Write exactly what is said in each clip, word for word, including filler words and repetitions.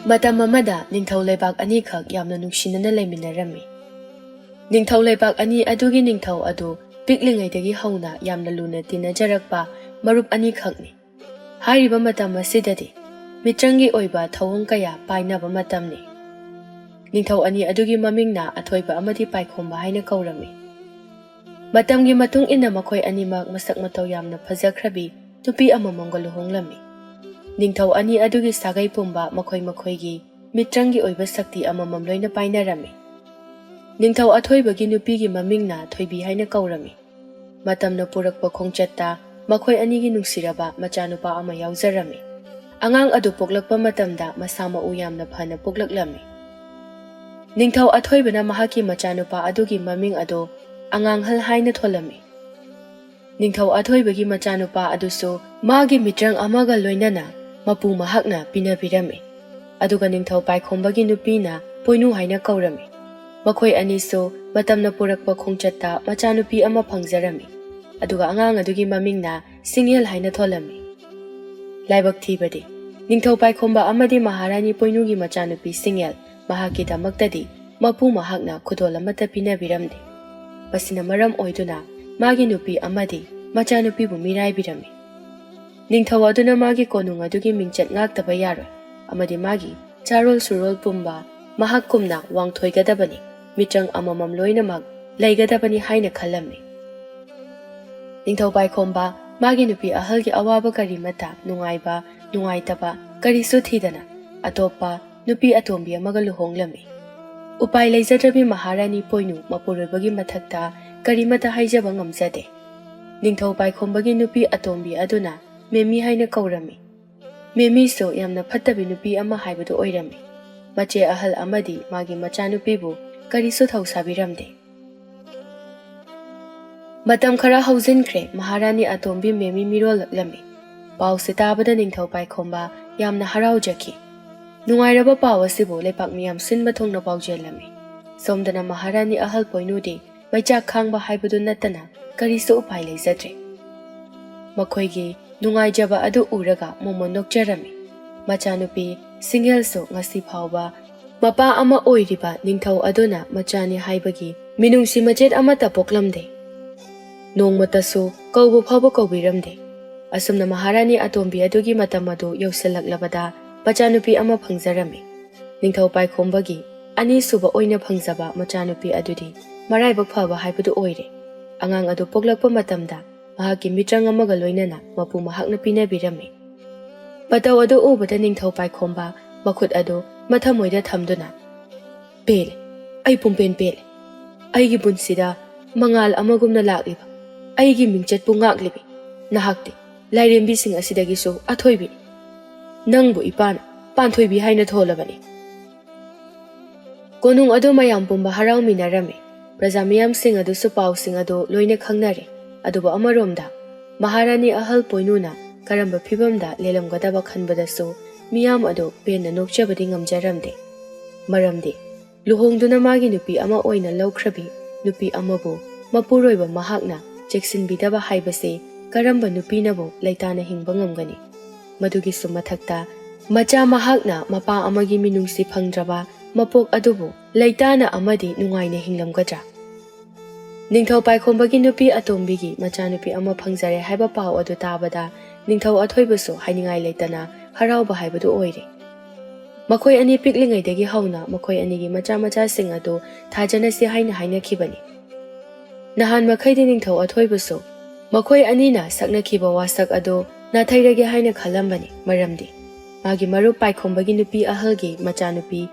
ꯃꯇꯝ ꯑꯃꯗ ꯅꯤꯡꯊꯧ ꯂꯩꯕꯥꯛ ꯑꯅꯤꯈꯛ ꯌꯥꯝꯅ ꯅꯨꯡꯁꯤꯅꯅ ꯂꯩꯃꯤꯟꯅꯔꯝꯃꯤ꯫ ꯅꯤꯡꯊꯧ ꯂꯩꯕꯥꯛ ꯑꯅꯤ ꯑꯗꯨꯒꯤ ꯅꯤꯡꯊꯧ ꯑꯗꯨ ꯄꯤꯛꯂꯤꯉꯩꯗꯒꯤ ꯍꯧꯅ ꯌꯥꯝꯅ ꯂꯨꯅ ꯇꯤꯟꯅꯖꯔꯛꯄ ꯃꯔꯨꯞ ꯑꯅꯤꯈꯛꯅꯤ꯫ ꯍꯥꯏꯔꯤꯕ ꯃꯇꯝ ꯑꯁꯤꯗꯗꯤ ꯃꯤꯇ꯭ꯔꯪꯒꯤ ꯑꯣꯏꯕ ꯊꯧꯑꯣꯡ ꯀꯌꯥ ꯄꯥꯏꯅꯕ ꯃꯇꯝꯅꯤ꯫ ꯅꯤꯡꯊꯧ ꯑꯅꯤ ꯑꯗꯨꯒꯤ ꯃꯃꯤꯡꯅ ꯑꯊꯣꯏꯕ ꯑꯃꯗꯤ ꯄꯥꯏꯈꯣꯝꯕ ꯍꯥꯏꯅ ꯀꯧꯔꯝꯃꯤ꯫ ꯃꯇꯝꯒꯤ ꯃꯇꯨꯡ ꯏꯟꯅ ꯃꯈꯣꯏ ꯑꯅꯤꯃꯛ ꯃꯁꯛ ꯃꯇꯧ ꯌꯥꯝꯅ ꯐꯖꯈ꯭ꯔꯕꯤ ꯅꯨꯄꯤ ꯑꯃꯃꯝꯒ ꯂꯨꯍꯣꯡꯂꯝꯃꯤ꯫ ꯅꯤꯡꯊꯧ ꯑꯅꯤ ꯑꯗꯨꯒꯤ ꯁꯥꯒꯩ ꯄꯨꯝꯕ ꯃꯈꯣꯏ ꯃꯈꯣꯏꯒꯤ ꯃꯤꯇ꯭ꯔꯪꯒꯤ ꯑꯣꯏꯕ ꯁꯛꯇꯤ ꯑꯃꯃꯝ ꯂꯣꯏꯅ ꯄꯥꯏꯅꯔꯝꯃꯤ꯫ ꯅꯤꯡꯊꯧ ꯑꯊꯣꯏꯕꯒꯤ ꯅꯨꯄꯤꯒꯤ ꯃꯃꯤꯡꯅ ꯊꯣꯏꯕꯤ ꯍꯥꯏꯅ ꯀꯧꯔꯝꯃꯤ꯫ ꯃꯇꯝꯅ ꯄꯨꯔꯛꯄ ꯈꯣꯡꯆꯠꯇ ꯃꯈꯣꯏ ꯑꯅꯤꯒꯤ ꯅꯨꯡꯁꯤꯔꯕ ꯃꯆꯥꯅꯨꯄꯥ ꯑꯃ ꯌꯥꯎꯖꯔꯝꯃꯤ꯫ ꯑꯉꯥꯡ ꯑꯗꯨ ꯄꯣꯛꯂꯛꯄ ꯃꯇꯝꯗ ꯃꯁꯥ ꯃꯎ ꯌꯥꯝꯅ ꯐꯅ ꯄꯣꯛꯂꯛꯂꯝꯃꯤ꯫ ꯅꯤꯡꯊꯧ ꯑꯊꯣꯏꯕꯅ ꯃꯍꯥꯛꯀꯤ ꯃꯆꯥꯅꯨꯄꯥ ꯑꯗꯨꯒꯤ ꯃꯃꯤꯡ ꯑꯗꯨ ꯑꯉꯥꯡꯍꯜ ꯍꯥꯏꯅ ꯊꯣꯜꯂꯝꯃꯤ꯫ ꯅꯤꯡꯊꯧ ꯑꯊꯣꯏꯕꯒꯤ ꯃꯆꯥꯅꯨꯄꯥ ꯑꯗꯨꯁꯨ ꯃꯥꯒꯤ ꯃꯤꯇ꯭ꯔꯪ ꯑꯃꯒ ꯂꯣꯏꯅꯅ ꯃꯄꯨ ꯃꯍꯥꯛꯅ ꯄꯤꯅꯕꯤꯔꯝꯃꯤ꯫ ꯑꯗꯨꯒ ꯅꯤꯡꯊꯧ ꯄꯥꯏꯈꯣꯝꯕꯒꯤ ꯅꯨꯄꯤꯅ ꯄꯣꯏꯅꯨ ꯍꯥꯏꯅ ꯀꯧꯔꯝꯃꯤ꯫ ꯃꯈꯣꯏ ꯑꯅꯤꯁꯨ ꯃꯇꯝꯅ ꯄꯨꯔꯛꯄ ꯈꯣꯡꯆꯠꯇ ꯃꯆꯥꯅꯨꯄꯤ ꯑꯃ ꯐꯪꯖꯔꯝꯃꯤ꯫ ꯑꯗꯨꯒ ꯑꯉꯥꯡ ꯑꯗꯨꯒꯤ ꯃꯃꯤꯡꯅ ꯁꯤꯡꯉꯦꯜ ꯍꯥꯏꯅ ꯊꯣꯜꯂꯝꯃꯤ꯫ ꯂꯥꯏꯕꯛ ꯊꯤꯕꯗꯤ, ꯅꯤꯡꯊꯧ ꯄꯥꯏꯈꯣꯝꯕ ꯑꯃꯗꯤ ꯃꯍꯥꯔꯥꯅꯤ ꯄꯣꯏꯅꯨꯒꯤ ꯃꯆꯥꯅꯨꯄꯤ ꯁꯤꯡꯉꯦꯜ ꯃꯍꯥꯛꯀꯤꯗꯃꯛꯇꯗꯤ ꯃꯄꯨ ꯃꯍꯥꯛꯅ ꯈꯨꯗꯣꯜ ꯑꯃꯠꯇ ꯄꯤꯅꯕꯤꯔꯝꯗꯦ꯫ ꯃꯁꯤꯅ ꯃꯔꯝ ꯑꯣꯏꯗꯨꯅ ꯃꯥꯒꯤ ꯅꯨꯄꯤ ꯑꯃꯗꯤ ꯃꯆꯥꯅꯨꯄꯤꯕꯨ ꯃꯤꯔꯥꯏꯕꯤꯔꯝꯃꯤ꯫ ꯅꯤꯡꯊꯧ ꯑꯗꯨꯅ ꯃꯥꯒꯤ ꯀꯣꯅꯨꯡ ꯑꯗꯨꯒꯤ ꯃꯤꯡꯆꯠ ꯉꯥꯛꯇꯕ ꯌꯥꯔꯣꯏ ꯑꯃꯗꯤ ꯃꯥꯒꯤ ꯆꯥꯔꯣꯜ ꯁꯨꯔꯣꯜ ꯄꯨꯝꯕ ꯃꯍꯥꯛꯀꯨꯝꯅ ꯋꯥꯡꯊꯣꯏꯒꯗꯕꯅꯤ, ꯃꯤꯇ꯭ꯔꯪ ꯑꯃꯃꯝ ꯂꯣꯏꯅꯃꯛ ꯂꯩꯒꯗꯕꯅꯤ ꯍꯥꯏꯅ ꯈꯜꯂꯝꯃꯤ꯫ ꯅꯤꯡꯊꯧ ꯄꯥꯏꯈꯣꯝꯕ ꯃꯥꯒꯤ ꯅꯨꯄꯤ ꯑꯍꯜꯒꯤ ꯑꯋꯥꯕ ꯀꯔꯤꯃꯠꯇ, ꯅꯨꯡꯉꯥꯏꯕ, ꯅꯨꯡꯉꯥꯏꯇꯕ ꯀꯔꯤꯁꯨ ꯊꯤꯗꯅ ꯑꯇꯣꯞꯄ ꯅꯨꯄꯤ ꯑꯇꯣꯝꯕꯤ ꯑꯃꯒ ꯂꯨꯍꯣꯡꯂꯝꯃꯤ꯫ ꯎꯄꯥꯏ ꯂꯩꯖꯗ꯭ꯔꯕꯤ ꯃꯍꯥꯔꯥꯅꯤ ꯄꯣꯏꯅꯨ ꯃꯄꯨꯔꯣꯏꯕꯒꯤ ꯃꯊꯛꯇ ꯀꯔꯤꯃꯠꯇ ꯍꯥꯏꯖꯕ ꯉꯝꯖꯗꯦ꯫ ꯅꯤꯡꯊꯧ ꯄꯥꯏꯈꯣꯝꯕꯒꯤ ꯅꯨꯄꯤ ꯑꯇꯣꯝꯕꯤ ꯑꯗꯨꯅ ꯃꯦꯃꯤ ꯍꯥꯏꯅ ꯀꯧꯔꯝꯃꯤ꯫ ꯃꯦꯃꯤꯁꯨ ꯌꯥꯝꯅ ꯐꯠꯇꯕꯤ ꯅꯨꯄꯤ ꯑꯃ ꯍꯥꯏꯕꯗꯨ ꯑꯣꯏꯔꯝꯃꯤ꯫ ꯃꯆꯦ ꯑꯍꯜ ꯑꯃꯗꯤ ꯃꯥꯒꯤ ꯃꯆꯥꯅꯨꯄꯤꯕꯨ ꯀꯔꯤꯁꯨ ꯊꯧꯁꯥꯕꯤꯔꯝꯗꯦ꯫ ꯃꯇꯝ ꯈꯔ ꯍꯧꯖꯤꯟꯈ꯭ꯔꯦ, ꯃꯍꯥꯔꯥꯅꯤ ꯑꯇꯣꯝꯕꯤ ꯃꯦꯃꯤ ꯃꯤꯔꯣꯜꯂꯛꯂꯝꯃꯤ꯫ ꯄꯥꯎꯁꯦ ꯇꯥꯕꯗ ꯅꯤꯡꯊꯧ ꯄꯥꯏꯈꯣꯝꯕ ꯌꯥꯝꯅ ꯍꯔꯥꯎꯖꯈꯤ꯫ ꯅꯨꯡꯉꯥꯏꯔꯕ ꯄꯥꯎ ꯑꯁꯤꯕꯨ ꯂꯩꯄꯥꯛ ꯃꯤꯌꯥꯝ ꯁꯤꯟꯕ ꯊꯨꯡꯅ ꯄꯥꯎꯖꯦꯜꯂꯝꯃꯤ꯫ ꯁꯣꯝꯗꯅ ꯃꯍꯥꯔꯥꯅꯤ ꯑꯍꯜ ꯄꯣꯏꯅꯨꯗꯤ ꯃꯩꯆꯥꯛ ꯈꯥꯡꯕ ꯍꯥꯏꯕꯗꯨ ꯅꯠꯇꯅ ꯀꯔꯤꯁꯨ ꯎꯄꯥꯏ ꯂꯩꯖꯗ꯭ꯔꯦ꯫ ꯃꯈꯣꯏꯒꯤ ꯅꯨꯡꯉꯥꯏꯖꯕ ꯑꯗꯨ ꯎꯔꯒ ꯃꯣꯃꯣꯟ ꯅꯣꯛꯆꯔꯝꯃꯤ꯫ ꯃꯆꯥꯅꯨꯄꯤ ꯁꯤꯡꯍꯦꯜꯁꯨ ꯉꯁꯤ ꯐꯥꯎꯕ ꯃꯄꯥ ꯑꯃ ꯑꯣꯏꯔꯤꯕ ꯅꯤꯡꯊꯧ ꯑꯗꯨꯅ ꯃꯆꯥꯅꯤ ꯍꯥꯏꯕꯒꯤ ꯃꯤꯅꯨꯡꯁꯤ ꯃꯆꯦꯠ ꯑꯃꯠꯇ ꯄꯣꯛꯂꯝꯗꯦ꯫ ꯅꯣꯡꯃꯇꯁꯨ ꯀꯧꯕ ꯐꯥꯎꯕ ꯀꯧꯕꯤꯔꯝꯗꯦ꯫ ꯑꯁꯨꯝꯅ ꯃꯍꯥꯔꯥꯅꯤ ꯑꯇꯣꯝꯕꯤ ꯑꯗꯨꯒꯤ ꯃꯇꯝ ꯑꯗꯨ ꯌꯧꯁꯤꯜꯂꯛꯂꯕꯗ ꯃꯆꯥꯅꯨꯄꯤ ꯑꯃ ꯐꯪꯖꯔꯝꯃꯤ꯫ ꯅꯤꯡꯊꯧ ꯄꯥꯏꯈꯣꯝꯕꯒꯤ ꯑꯅꯤꯁꯨꯕ ꯑꯣꯏꯅ ꯐꯪꯖꯕ ꯃꯆꯥꯅꯨꯄꯤ ꯑꯗꯨꯗꯤ ꯃꯔꯥꯏꯕꯛ ꯐꯕ ꯍꯥꯏꯕꯗꯨ ꯑꯣꯏꯔꯦ꯫ ꯑꯉꯥꯡ ꯑꯗꯨ ꯄꯣꯛꯂꯛꯄ ꯃꯇꯝꯗ ꯃꯍꯥꯛꯀꯤ ꯃꯤꯇ꯭ꯔꯪ ꯑꯃꯒ ꯂꯣꯏꯅꯅ ꯃꯄꯨ ꯃꯍꯥꯛꯅ ꯄꯤꯅꯕꯤꯔꯝꯃꯤ꯫ ꯃꯇꯧ ꯑꯗꯨ ꯎꯕꯗ ꯅꯤꯡꯊꯧ ꯄꯥꯏꯈꯣꯝꯕ ꯃꯈꯨꯠ ꯑꯗꯨ ꯃꯊꯃꯣꯏꯗ ꯊꯝꯗꯨꯅ, "ꯄꯦꯜꯂꯦ, ꯑꯩ ꯄꯨꯡꯄꯦꯟ ꯄꯦꯜꯂꯦ꯫ ꯑꯩꯒꯤ ꯄꯨꯟꯁꯤꯗ ꯃꯉꯥꯜ ꯑꯃꯒꯨꯝꯅ ꯂꯥꯛꯂꯤꯕ, ꯑꯩꯒꯤ ꯃꯤꯡꯆꯠꯄꯨ ꯉꯥꯛꯂꯤꯕꯤ ꯅꯍꯥꯛꯇꯤ ꯂꯥꯏꯔꯦꯝꯕꯤꯁꯤꯡ ꯑꯁꯤꯗꯒꯤꯁꯨ ꯑꯊꯣꯏꯕꯤꯅꯤ꯫ ꯅꯪꯕꯨ ꯏꯄꯥꯅ ꯄꯥꯟꯊꯣꯏꯕꯤ ꯍꯥꯏꯅ ꯊꯣꯜꯂꯕꯅꯤ"꯫ ꯀꯣꯅꯨꯡ ꯑꯗꯨ ꯃꯌꯥꯝ ꯄꯨꯝꯕ ꯍꯔꯥꯎꯃꯤꯟꯅꯔꯝꯃꯤ꯫ ꯄ꯭ꯔꯖꯥ ꯃꯤꯌꯥꯝꯁꯤꯡ ꯑꯗꯨꯁꯨ ꯄꯥꯎꯁꯤꯡ ꯑꯗꯨ ꯂꯣꯏꯅ ꯈꯪꯅꯔꯦ꯫ ꯑꯗꯨꯕꯨ ꯑꯃꯔꯣꯝꯗ ꯃꯍꯥꯔꯥꯅꯤ ꯑꯍꯜ ꯄꯣꯏꯅꯨꯅ ꯀꯔꯝꯕ ꯐꯤꯕꯝꯗ ꯂꯦꯜꯂꯝꯒꯗꯕ ꯈꯟꯕꯗꯁꯨ ꯃꯤꯌꯥꯝ ꯑꯗꯨ ꯄꯦꯟꯅ ꯅꯣꯛꯆꯕꯗꯤ ꯉꯝꯖꯔꯝꯗꯦ꯫ ꯃꯔꯝꯗꯤ ꯂꯨꯍꯣꯡꯗꯨꯅ ꯃꯥꯒꯤ ꯅꯨꯄꯤ ꯑꯃ ꯑꯣꯏꯅ ꯂꯧꯈ꯭ꯔꯕꯤ ꯅꯨꯄꯤ ꯑꯃꯕꯨ ꯃꯄꯨꯔꯣꯏꯕ ꯃꯍꯥꯛꯅ ꯆꯦꯛꯁꯤꯟꯕꯤꯗꯕ ꯍꯥꯏꯕꯁꯤ ꯀꯔꯝꯕ ꯅꯨꯄꯤꯅꯕꯨ ꯂꯩꯇꯥꯅ ꯍꯤꯡꯕ ꯉꯝꯒꯅꯤ? ꯃꯗꯨꯒꯤꯁꯨ ꯃꯊꯛꯇ ꯃꯆꯥ ꯃꯍꯥꯛꯅ ꯃꯄꯥ ꯑꯃꯒꯤ ꯃꯤꯅꯨꯡꯁꯤ ꯐꯪꯗ꯭ꯔꯕ ꯃꯄꯣꯛ ꯑꯗꯨꯕꯨ ꯂꯩꯇꯥꯅ ꯑꯃꯗꯤ ꯅꯨꯡꯉꯥꯏꯅ ꯍꯤꯡꯂꯝꯒꯗ꯭ꯔꯥ? ꯅꯤꯡꯊꯧ ꯄꯥꯏꯈꯣꯝꯕꯒꯤ ꯅꯨꯄꯤ ꯑꯇꯣꯝꯕꯤꯒꯤ ꯃꯆꯥꯅꯨꯄꯤ ꯑꯃ ꯐꯪꯖꯔꯦ ꯍꯥꯏꯕ ꯄꯥꯎ ꯑꯗꯨ ꯇꯥꯕꯗ ꯅꯤꯡꯊꯧ ꯑꯊꯣꯏꯕꯁꯨ ꯍꯥꯏꯅꯤꯡꯉꯥꯏ ꯂꯩꯇꯅ ꯍꯔꯥꯎꯕ ꯍꯥꯏꯕꯗꯨ ꯑꯣꯏꯔꯦ꯫ ꯃꯈꯣꯏ ꯑꯅꯤ ꯄꯤꯛꯂꯤꯉꯩꯗꯒꯤ ꯍꯧꯅ ꯃꯈꯣꯏ ꯑꯅꯤꯒꯤ ꯃꯆꯥ ꯃꯆꯥꯁꯤꯡ ꯑꯗꯨ ꯊꯥꯖꯅꯁꯤ ꯍꯥꯏꯅ ꯍꯥꯏꯅꯈꯤꯕꯅꯤ꯫ ꯅꯍꯥꯟ ꯃꯈꯩꯗꯤ ꯅꯤꯡꯊꯧ ꯑꯊꯣꯏꯕꯁꯨ ꯃꯈꯣꯏ ꯑꯅꯤꯅ ꯁꯛꯅꯈꯤꯕ ꯋꯥꯁꯛ ꯑꯗꯨ ꯅꯥꯊꯩꯔꯒꯦ ꯍꯥꯏꯅ ꯈꯜꯂꯝꯕꯅꯤ, ꯃꯔꯝꯗꯤ ꯃꯥꯒꯤ ꯃꯔꯨꯞ ꯄꯥꯏꯈꯣꯝꯕꯒꯤ ꯅꯨꯄꯤ ꯑꯍꯜꯒꯤ ꯃꯆꯥꯅꯨꯄꯤ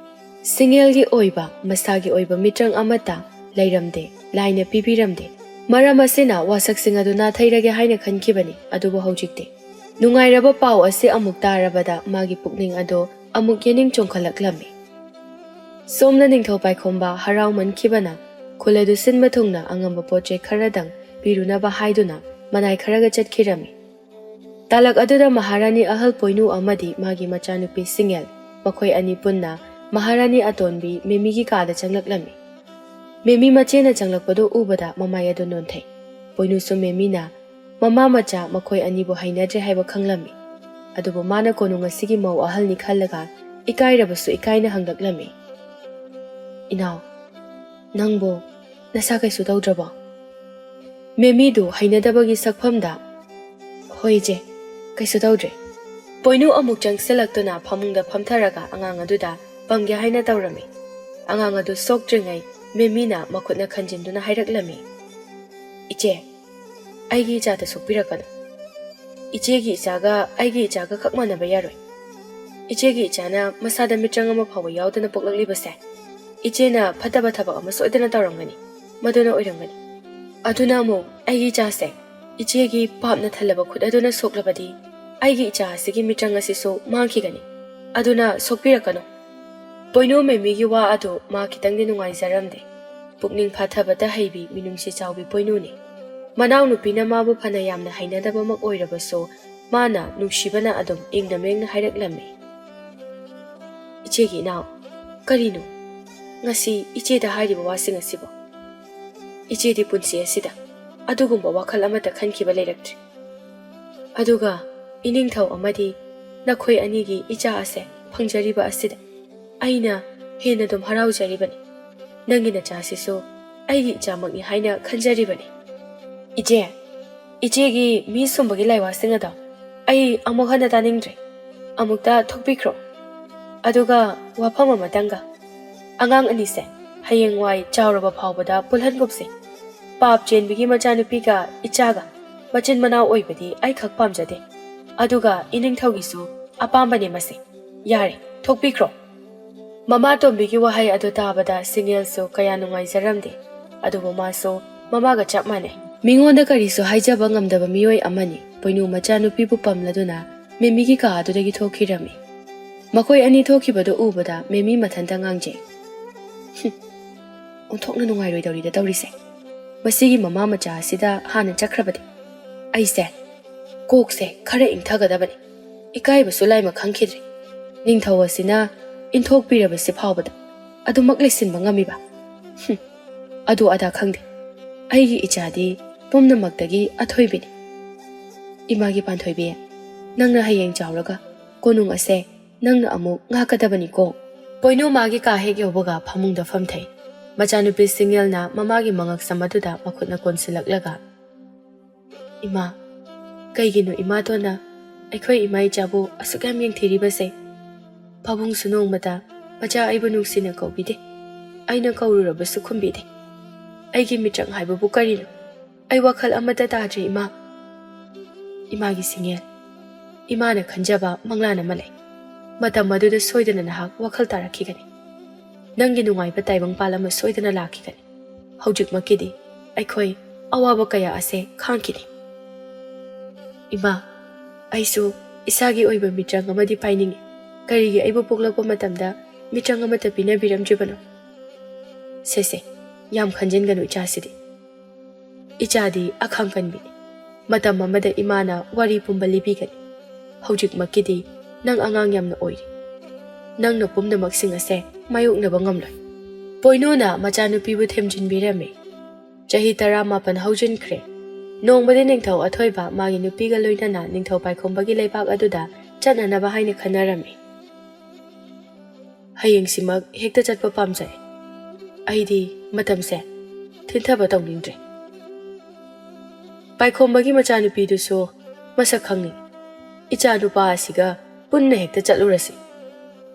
ꯁꯤꯡꯉꯦꯜꯒꯤ ꯑꯣꯏꯕ ꯃꯁꯥꯒꯤ ꯑꯣꯏꯕ ꯃꯤꯇ꯭ꯔꯪ ꯑꯃꯠꯇ ꯂꯩꯔꯝꯗꯦ, ꯂꯥꯏꯅ ꯄꯤꯕꯤꯔꯝꯗꯦ꯫ ꯃꯔꯝ ꯑꯁꯤꯅ ꯋꯥꯁꯛꯁꯤꯡ ꯑꯗꯨ ꯅꯥꯊꯩꯔꯒꯦ ꯍꯥꯏꯅ ꯈꯟꯈꯤꯕꯅꯤ, ꯑꯗꯨꯕꯨ ꯍꯧꯖꯤꯛꯇꯤ ꯅꯨꯡꯉꯥꯏꯔꯕ ꯄꯥꯎ ꯑꯁꯤ ꯑꯃꯨꯛ ꯇꯥꯔꯕꯗ ꯃꯥꯒꯤ ꯄꯨꯛꯅꯤꯡ ꯑꯗꯨ ꯑꯃꯨꯛ ꯌꯦꯅꯤꯡ ꯆꯣꯡꯈꯠꯂꯛꯂꯝꯃꯤ꯫ ꯁꯣꯝꯅ ꯅꯤꯡꯊꯧ ꯄꯥꯏꯈꯣꯝꯕ ꯍꯔꯥꯎꯃꯟꯈꯤꯕꯅ ꯈꯨꯜ ꯑꯗꯨ ꯁꯤꯟꯕ ꯊꯨꯡꯅ ꯑꯉꯝꯕ ꯄꯣꯠ ꯆꯩ ꯈꯔꯗꯪ ꯄꯤꯔꯨꯅꯕ ꯍꯥꯏꯗꯨꯅ ꯃꯅꯥꯏ ꯈꯔꯒ ꯆꯠꯈꯤꯔꯝꯃꯤ꯫ ꯇꯥꯂꯛ ꯑꯗꯨꯗ ꯃꯍꯥꯔꯥꯅꯤ ꯑꯍꯜ ꯄꯣꯏꯅꯨ ꯑꯃꯗꯤ ꯃꯥꯒꯤ ꯃꯆꯥꯅꯨꯄꯤ ꯁꯤꯡꯉꯦꯜ, ꯃꯈꯣꯏ ꯑꯅꯤ ꯄꯨꯟꯅ ꯃꯍꯥꯔꯥꯅꯤ ꯑꯇꯣꯟꯕꯤ ꯃꯦꯃꯤꯒꯤ ꯀꯥꯗ ꯆꯪꯂꯛꯂꯝꯃꯤ꯫ ꯃꯦꯃꯤ ꯃꯆꯦꯅ ꯆꯪꯂꯛꯄꯗꯨ ꯎꯕꯗ ꯃꯃꯥꯏ ꯑꯗꯨ ꯅꯣꯟꯊꯩ꯫ ꯄꯣꯏꯅꯨꯁꯨ ꯃꯦꯃꯤꯅ ꯃꯃꯥ ꯃꯆꯥ ꯃꯈꯣꯏ ꯑꯅꯤꯕꯨ ꯍꯩꯅꯗ꯭ꯔꯦ ꯍꯥꯏꯕ ꯈꯪꯂꯝꯃꯤ꯫ ꯑꯗꯨꯕꯨ ꯃꯥꯅ ꯀꯣꯅꯨꯡ ꯑꯁꯤꯒꯤ ꯃꯧ ꯑꯍꯜꯅꯤ ꯈꯜꯂꯒ ꯏꯀꯥꯏꯔꯕꯁꯨ ꯏꯀꯥꯏꯅ ꯍꯪꯂꯛꯂꯝꯃꯤ, "ꯏꯅꯥꯎ, ꯅꯪꯕꯨ ꯅꯁꯥ ꯀꯩꯁꯨ ꯇꯧꯗ꯭ꯔꯕꯣ?" ꯃꯦꯃꯤꯗꯨ ꯍꯩꯅꯗꯕꯒꯤ ꯁꯛꯐꯝꯗ, "ꯍꯣꯏ ꯏꯆꯦ, ꯀꯩꯁꯨ ꯇꯧꯗ꯭ꯔꯦ"꯫ ꯄꯣꯏꯅꯨ ꯑꯃꯨꯛ ꯆꯪꯁꯤꯜꯂꯛꯇꯨꯅ ꯐꯃꯨꯡꯗ ꯐꯝꯊꯔꯒ ꯑꯉꯥꯡ ꯑꯗꯨꯗ ꯄꯝꯒꯦ ꯍꯥꯏꯅ ꯇꯧꯔꯝꯃꯤ꯫ ꯑꯉꯥꯡ ꯑꯗꯨ ꯁꯣꯛꯇ꯭ꯔꯤꯉꯩ ꯃꯦꯃꯤꯅ ꯃꯈꯨꯠꯅ ꯈꯟꯖꯤꯟꯗꯨꯅ ꯍꯥꯏꯔꯛꯂꯝꯃꯤ, "ꯏꯆꯦ, ꯑꯩꯒꯤ ꯏꯆꯥꯗ ꯁꯣꯛꯄꯤꯔꯛꯀꯅꯨ꯫ ꯏꯆꯦꯒꯤ ꯏꯆꯥꯒ ꯑꯩꯒꯤ ꯏꯆꯥꯒ ꯈꯛ ꯃꯥꯟꯅꯕ ꯌꯥꯔꯣꯏ꯫ ꯏꯆꯦꯒꯤ ꯏꯆꯥꯅ ꯃꯁꯥꯗ ꯃꯤꯠꯆꯪ ꯑꯃ ꯐꯥꯎꯕ ꯌꯥꯎꯗꯅ ꯄꯣꯛꯂꯛꯂꯤꯕꯁꯦ, ꯏꯆꯦꯅ ꯐꯠꯇꯕ ꯊꯕꯛ ꯑꯃ ꯁꯣꯏꯗꯅ ꯇꯧꯔꯝꯒꯅꯤ꯫ ꯃꯗꯨꯅ ꯑꯣꯏꯔꯝꯒꯅꯤ꯫ ꯑꯗꯨꯅ ꯑꯃꯨꯛ ꯑꯩꯒꯤ ꯏꯆꯥꯁꯦ ꯏꯆꯦꯒꯤ ꯄꯥꯞꯅ ꯊꯜꯂꯕ ꯈꯨꯠ ꯑꯗꯨꯅ ꯁꯣꯛꯂꯕꯗꯤ, ꯑꯩꯒꯤ ꯏꯆꯥ ꯑꯁꯤꯒꯤ ꯃꯤꯠꯆꯪ ꯑꯁꯤꯁꯨ ꯃꯥꯡꯈꯤꯒꯅꯤ꯫ ꯑꯗꯨꯅ ꯁꯣꯛꯄꯤꯔꯛꯀꯅꯨ"꯫ ꯄꯣꯏꯅꯨ ꯃꯦꯃꯤꯒꯤ ꯋꯥ ꯑꯗꯨ ꯃꯥ ꯈꯤꯇꯪꯗꯤ ꯅꯨꯡꯉꯥꯏꯖꯔꯝꯗꯦ꯫ ꯄꯨꯛꯅꯤꯡ ꯐꯥꯊꯕꯇ ꯍꯩꯕꯤ ꯃꯤꯅꯨꯡꯁꯤ ꯆꯥꯎꯕꯤ ꯄꯣꯏꯅꯨꯅꯤ꯫ ꯃꯅꯥꯎꯅꯨꯄꯤꯅ ꯃꯥꯕꯨ ꯐꯅ ꯌꯥꯝꯅ ꯍꯩꯅꯗꯕꯃꯛ ꯑꯣꯏꯔꯕꯁꯨ, ꯃꯥꯅ ꯅꯨꯡꯁꯤꯕꯅ ꯑꯗꯨꯝ ꯏꯪꯅ ꯃꯦꯡꯅ ꯍꯥꯏꯔꯛꯂꯝꯃꯤ, "ꯏꯆꯦꯒꯤ ꯏꯅꯥꯎ, ꯀꯔꯤꯅꯣ ꯉꯁꯤ ꯏꯆꯦꯗ ꯍꯥꯏꯔꯤꯕ ꯋꯥꯁꯤꯡ ꯑꯁꯤꯕꯣ? ꯏꯆꯦꯗꯤ ꯄꯨꯟꯁꯤ ꯑꯁꯤꯗ ꯑꯗꯨꯒꯨꯝꯕ ꯋꯥꯈꯜ ꯑꯃꯠꯇ ꯈꯟꯈꯤꯕ ꯂꯩꯔꯛꯇ꯭ꯔꯤ꯫ ꯑꯗꯨꯒ ꯏꯅꯤꯡꯊꯧ ꯑꯃꯗꯤ ꯅꯈꯣꯏ ꯑꯅꯤꯒꯤ ꯏꯆꯥ ꯑꯁꯦ ꯐꯪꯖꯔꯤꯕ ꯑꯁꯤꯗ ꯑꯩꯅ ꯍꯦꯟꯅ ꯑꯗꯨꯝ ꯍꯔꯥꯎꯖꯔꯤꯕꯅꯤ꯫ ꯅꯪꯒꯤ ꯅꯆꯥꯁꯤꯁꯨ ꯑꯩꯒꯤ ꯏꯆꯥꯃꯛꯅꯤ ꯍꯥꯏꯅ ꯈꯟꯖꯔꯤꯕꯅꯤ"꯫ "ꯏꯆꯦ, ꯏꯆꯦꯒꯤ ꯃꯤ ꯁꯨꯝꯕꯒꯤ ꯂꯥꯏꯋꯥꯁꯤꯡ ꯑꯗꯣ ꯑꯩ ꯑꯃꯨꯛ ꯍꯟꯅ ꯇꯥꯅꯤꯡꯗ꯭ꯔꯦ꯫ ꯑꯃꯨꯛꯇ ꯊꯣꯛꯄꯤꯈ꯭ꯔꯣ꯫ ꯑꯗꯨꯒ ꯋꯥꯐꯝ ꯑꯃꯇꯪꯒ, ꯑꯉꯥꯡ ꯑꯅꯤꯁꯦ ꯍꯌꯦꯡꯋꯥꯏ ꯆꯥꯎꯔꯕ ꯐꯥꯎꯕꯗ ꯄꯨꯜꯍꯟꯒꯨꯝꯁꯤ꯫ ꯄꯥꯞ ꯆꯦꯟꯕꯤꯒꯤ ꯃꯆꯥꯅꯨꯄꯤꯒ ꯏꯆꯥꯒ ꯃꯆꯤꯟ ꯃꯅꯥꯎ ꯑꯣꯏꯕꯗꯤ ꯑꯩꯈꯛ ꯄꯥꯝꯖꯗꯦ꯫ ꯑꯗꯨꯒ ꯏꯅꯤꯡꯊꯧꯒꯤꯁꯨ ꯑꯄꯥꯝꯕꯅꯦ ꯃꯁꯦ꯫ ꯌꯥꯔꯦ, ꯊꯣꯛꯄꯤꯈ꯭ꯔꯣ"꯫ ꯃꯃꯥ ꯇꯣꯝꯕꯤꯒꯤ ꯋꯥꯍꯩ ꯑꯗꯨ ꯇꯥꯕꯗ ꯁꯤꯡꯉꯦꯜꯁꯨ ꯀꯌꯥ ꯅꯨꯡꯉꯥꯏꯖꯔꯝꯗꯦ꯫ ꯑꯗꯨꯕꯨ ꯃꯥꯁꯨ ꯃꯃꯥꯒ ꯆꯞ ꯃꯥꯟꯅꯩ꯫ ꯃꯤꯉꯣꯟꯗ ꯀꯔꯤꯁꯨ ꯍꯥꯏꯖꯕ ꯉꯝꯗꯕ ꯃꯤꯑꯣꯏ ꯑꯃꯅꯤ꯫ ꯄꯣꯏꯅꯨ ꯃꯆꯥꯅꯨꯄꯤꯕꯨ ꯄꯝꯂꯗꯨꯅ ꯃꯦꯃꯤꯒꯤ ꯀꯥ ꯑꯗꯨꯗꯒꯤ ꯊꯣꯛꯈꯤꯔꯝꯃꯤ꯫ ꯃꯈꯣꯏ ꯑꯅꯤ ꯊꯣꯛꯈꯤꯕꯗꯨ ꯎꯕꯗ ꯃꯦꯃꯤ ꯃꯊꯟꯇ ꯉꯥꯡꯖꯩ꯫ "ꯍꯨꯝ, ꯑꯣꯟꯊꯣꯛꯅ ꯅꯨꯡꯉꯥꯏꯔꯣꯏꯗꯧꯔꯤꯗ ꯇꯧꯔꯤꯁꯦ꯫ ꯃꯁꯤꯒꯤ ꯃꯃꯥ ꯃꯆꯥ ꯑꯁꯤꯗ ꯍꯥꯟꯅ ꯆꯠꯈ꯭ꯔꯕꯗꯤ ꯑꯩꯁꯦ ꯀꯣꯛꯁꯦ ꯈꯔ ꯏꯪꯊꯒꯗꯕꯅꯤ꯫ ꯏꯀꯥꯏꯕꯁꯨ ꯂꯥꯏꯃ ꯈꯪꯈꯤꯗ꯭ꯔꯦ꯫ ꯅꯤꯡꯊꯧ ꯑꯁꯤꯅ ꯏꯟꯊꯣꯛꯄꯤꯔꯕꯁꯤ ꯐꯥꯎꯕꯗ ꯑꯗꯨꯃꯛ ꯂꯩꯁꯤꯟꯕ ꯉꯝꯃꯤꯕ꯫ ꯍꯨꯝ, ꯑꯗꯨ ꯑꯗꯥ ꯈꯪꯗꯦ꯫ ꯑꯩꯒꯤ ꯏꯆꯥꯗꯤ ꯄꯨꯝꯅꯃꯛꯇꯒꯤ ꯑꯊꯣꯏꯕꯤꯅꯤ꯫ ꯏꯃꯥꯒꯤ ꯄꯥꯟꯊꯣꯏꯕꯤ, ꯅꯪꯅ ꯍꯌꯦꯡ ꯆꯥꯎꯔꯒ ꯀꯣꯅꯨꯡ ꯑꯁꯦ ꯅꯪꯅ ꯑꯃꯨꯛ ꯉꯥꯛꯀꯗꯕꯅꯤꯀꯣ꯫ ꯄꯣꯏꯅꯨ ꯃꯥꯒꯤ ꯀꯥ ꯍꯦꯛ ꯌꯧꯕꯒ ꯐꯃꯨꯡꯗ ꯐꯝꯊꯩ꯫ ꯃꯆꯥꯅꯨꯄꯤ ꯁꯤꯡꯉꯦꯜꯅ ꯃꯃꯥꯒꯤ ꯃꯉꯛꯁꯝ ꯑꯗꯨꯗ ꯃꯈꯨꯠꯅ ꯀꯣꯟꯁꯤꯜꯂꯛꯂꯒ, "ꯏꯃꯥ, ꯀꯩꯒꯤꯅꯣ ꯏꯃꯥꯇꯣꯟꯅ ꯑꯩꯈꯣꯏ ꯏꯃꯥ ꯏꯆꯥꯕꯨ ꯑꯁꯨꯛ ꯌꯥꯝ ꯌꯦꯡꯊꯤꯔꯤꯕꯁꯦ? ꯄꯥꯕꯨꯡꯁꯨ ꯅꯣꯡꯃꯇ ꯃꯆꯥ ꯑꯩꯕꯨ ꯅꯨꯡꯁꯤꯅ ꯀꯧꯕꯤꯗꯦ꯫ ꯑꯩꯅ ꯀꯧꯔꯨꯔꯕꯁꯨ ꯈꯨꯝꯕꯤꯗꯦ꯫ ꯑꯩꯒꯤ ꯃꯤꯇ꯭ꯔꯪ ꯍꯥꯏꯕꯕꯨ ꯀꯔꯤꯅꯣ? ꯑꯩ ꯋꯥꯈꯜ ꯑꯃꯠꯇ ꯇꯥꯗ꯭ꯔꯦ, ꯏꯃꯥ꯫" "ꯏꯃꯥꯒꯤ ꯁꯤꯡꯉꯦꯜ, ꯏꯃꯥꯅ ꯈꯟꯖꯕ ꯃꯪꯂꯥꯟ ꯑꯃ ꯂꯩ꯫ ꯃꯇꯝ ꯑꯗꯨꯗ ꯁꯣꯏꯗꯅ ꯅꯍꯥꯛ ꯋꯥꯈꯜ ꯇꯥꯔꯛꯈꯤꯒꯅꯤ꯫ ꯅꯪꯒꯤ ꯅꯨꯡꯉꯥꯏꯕ ꯇꯥꯏꯕꯪꯄꯥꯜ ꯑꯃ ꯁꯣꯏꯗꯅ ꯂꯥꯛꯈꯤꯒꯅꯤ꯫ ꯍꯧꯖꯤꯛꯃꯛꯀꯤꯗꯤ ꯑꯩꯈꯣꯏ ꯑꯋꯥꯕ ꯀꯌꯥ ꯑꯁꯦ ꯈꯥꯡꯈꯤꯅꯤ꯫" "ꯏꯃꯥ, ꯑꯩꯁꯨ ꯏꯁꯥꯒꯤ ꯑꯣꯏꯕ ꯃꯤꯇ꯭ꯔꯪ ꯑꯃꯗꯤ ꯄꯥꯏꯅꯤꯡꯏ꯫ ꯀꯔꯤꯒꯤ ꯑꯩꯕꯨ ꯄꯣꯛꯂꯛꯄ ꯃꯇꯝꯗ ꯃꯤꯇ꯭ꯔꯪ ꯑꯃꯠꯇ ꯄꯤꯅꯕꯤꯔꯝꯗ꯭ꯔꯤꯕꯅꯣ?" "ꯁꯦ ꯁꯦ, ꯌꯥꯝ ꯈꯟꯖꯤꯟꯒꯅꯨ ꯏꯆꯥꯁꯤꯗꯤ꯫ ꯏꯆꯥꯗꯤ ꯑꯈꯥꯡ ꯀꯟꯕꯤꯅꯤ꯫ ꯃꯇꯝ ꯑꯃꯗ ꯏꯃꯥꯅ ꯋꯥꯔꯤ ꯄꯨꯝꯕ ꯂꯤꯕꯤꯒꯅꯤ꯫ ꯍꯧꯖꯤꯛꯃꯛꯀꯤꯗꯤ ꯅꯪ ꯑꯉꯥꯡ ꯌꯥꯝꯅ ꯑꯣꯏꯔꯤ꯫ ꯅꯪꯅ ꯄꯨꯝꯅꯃꯛꯁꯤꯡ ꯑꯁꯦ ꯃꯥꯌꯣꯛꯅꯕ ꯉꯝꯂꯣꯏ꯫" ꯄꯣꯏꯅꯨꯅ ꯃꯆꯥꯅꯨꯄꯤꯕꯨ ꯊꯦꯝꯖꯤꯟꯕꯤꯔꯝꯃꯤ꯫ ꯆꯍꯤ ꯇꯔꯥꯃꯥꯄꯟ ꯍꯧꯖꯤꯟꯈ꯭ꯔꯦ꯫ ꯅꯣꯡꯃꯗꯤ ꯅꯤꯡꯊꯧ ꯑꯊꯣꯏꯕ ꯃꯥꯒꯤ ꯅꯨꯄꯤꯒ ꯂꯣꯏꯅꯅ ꯅꯤꯡꯊꯧ ꯄꯥꯏꯈꯣꯝꯕꯒꯤ ꯂꯩꯕꯥꯛ ꯑꯗꯨꯗ ꯆꯠꯅꯅꯕ ꯍꯥꯏꯅ ꯈꯟꯅꯔꯝꯃꯤ꯫ "ꯍꯌꯦꯡꯁꯤꯃꯛ ꯍꯦꯛꯇ ꯆꯠꯄ ꯄꯥꯝꯖꯩ꯫ ꯑꯩꯗꯤ ꯃꯇꯝꯁꯦ ꯊꯤꯟꯊꯕ ꯇꯧꯅꯤꯡꯗ꯭ꯔꯦ꯫" ꯄꯥꯏꯈꯣꯝꯕꯒꯤ ꯃꯆꯥꯅꯨꯄꯤꯗꯨꯁꯨ ꯃꯁꯛ ꯈꯪꯅꯤꯡꯏ꯫ "ꯏꯆꯥ ꯅꯨꯄꯥ ꯑꯁꯤꯒ ꯄꯨꯟꯅ ꯍꯦꯛꯇ ꯆꯠꯂꯨꯔꯁꯤ꯫"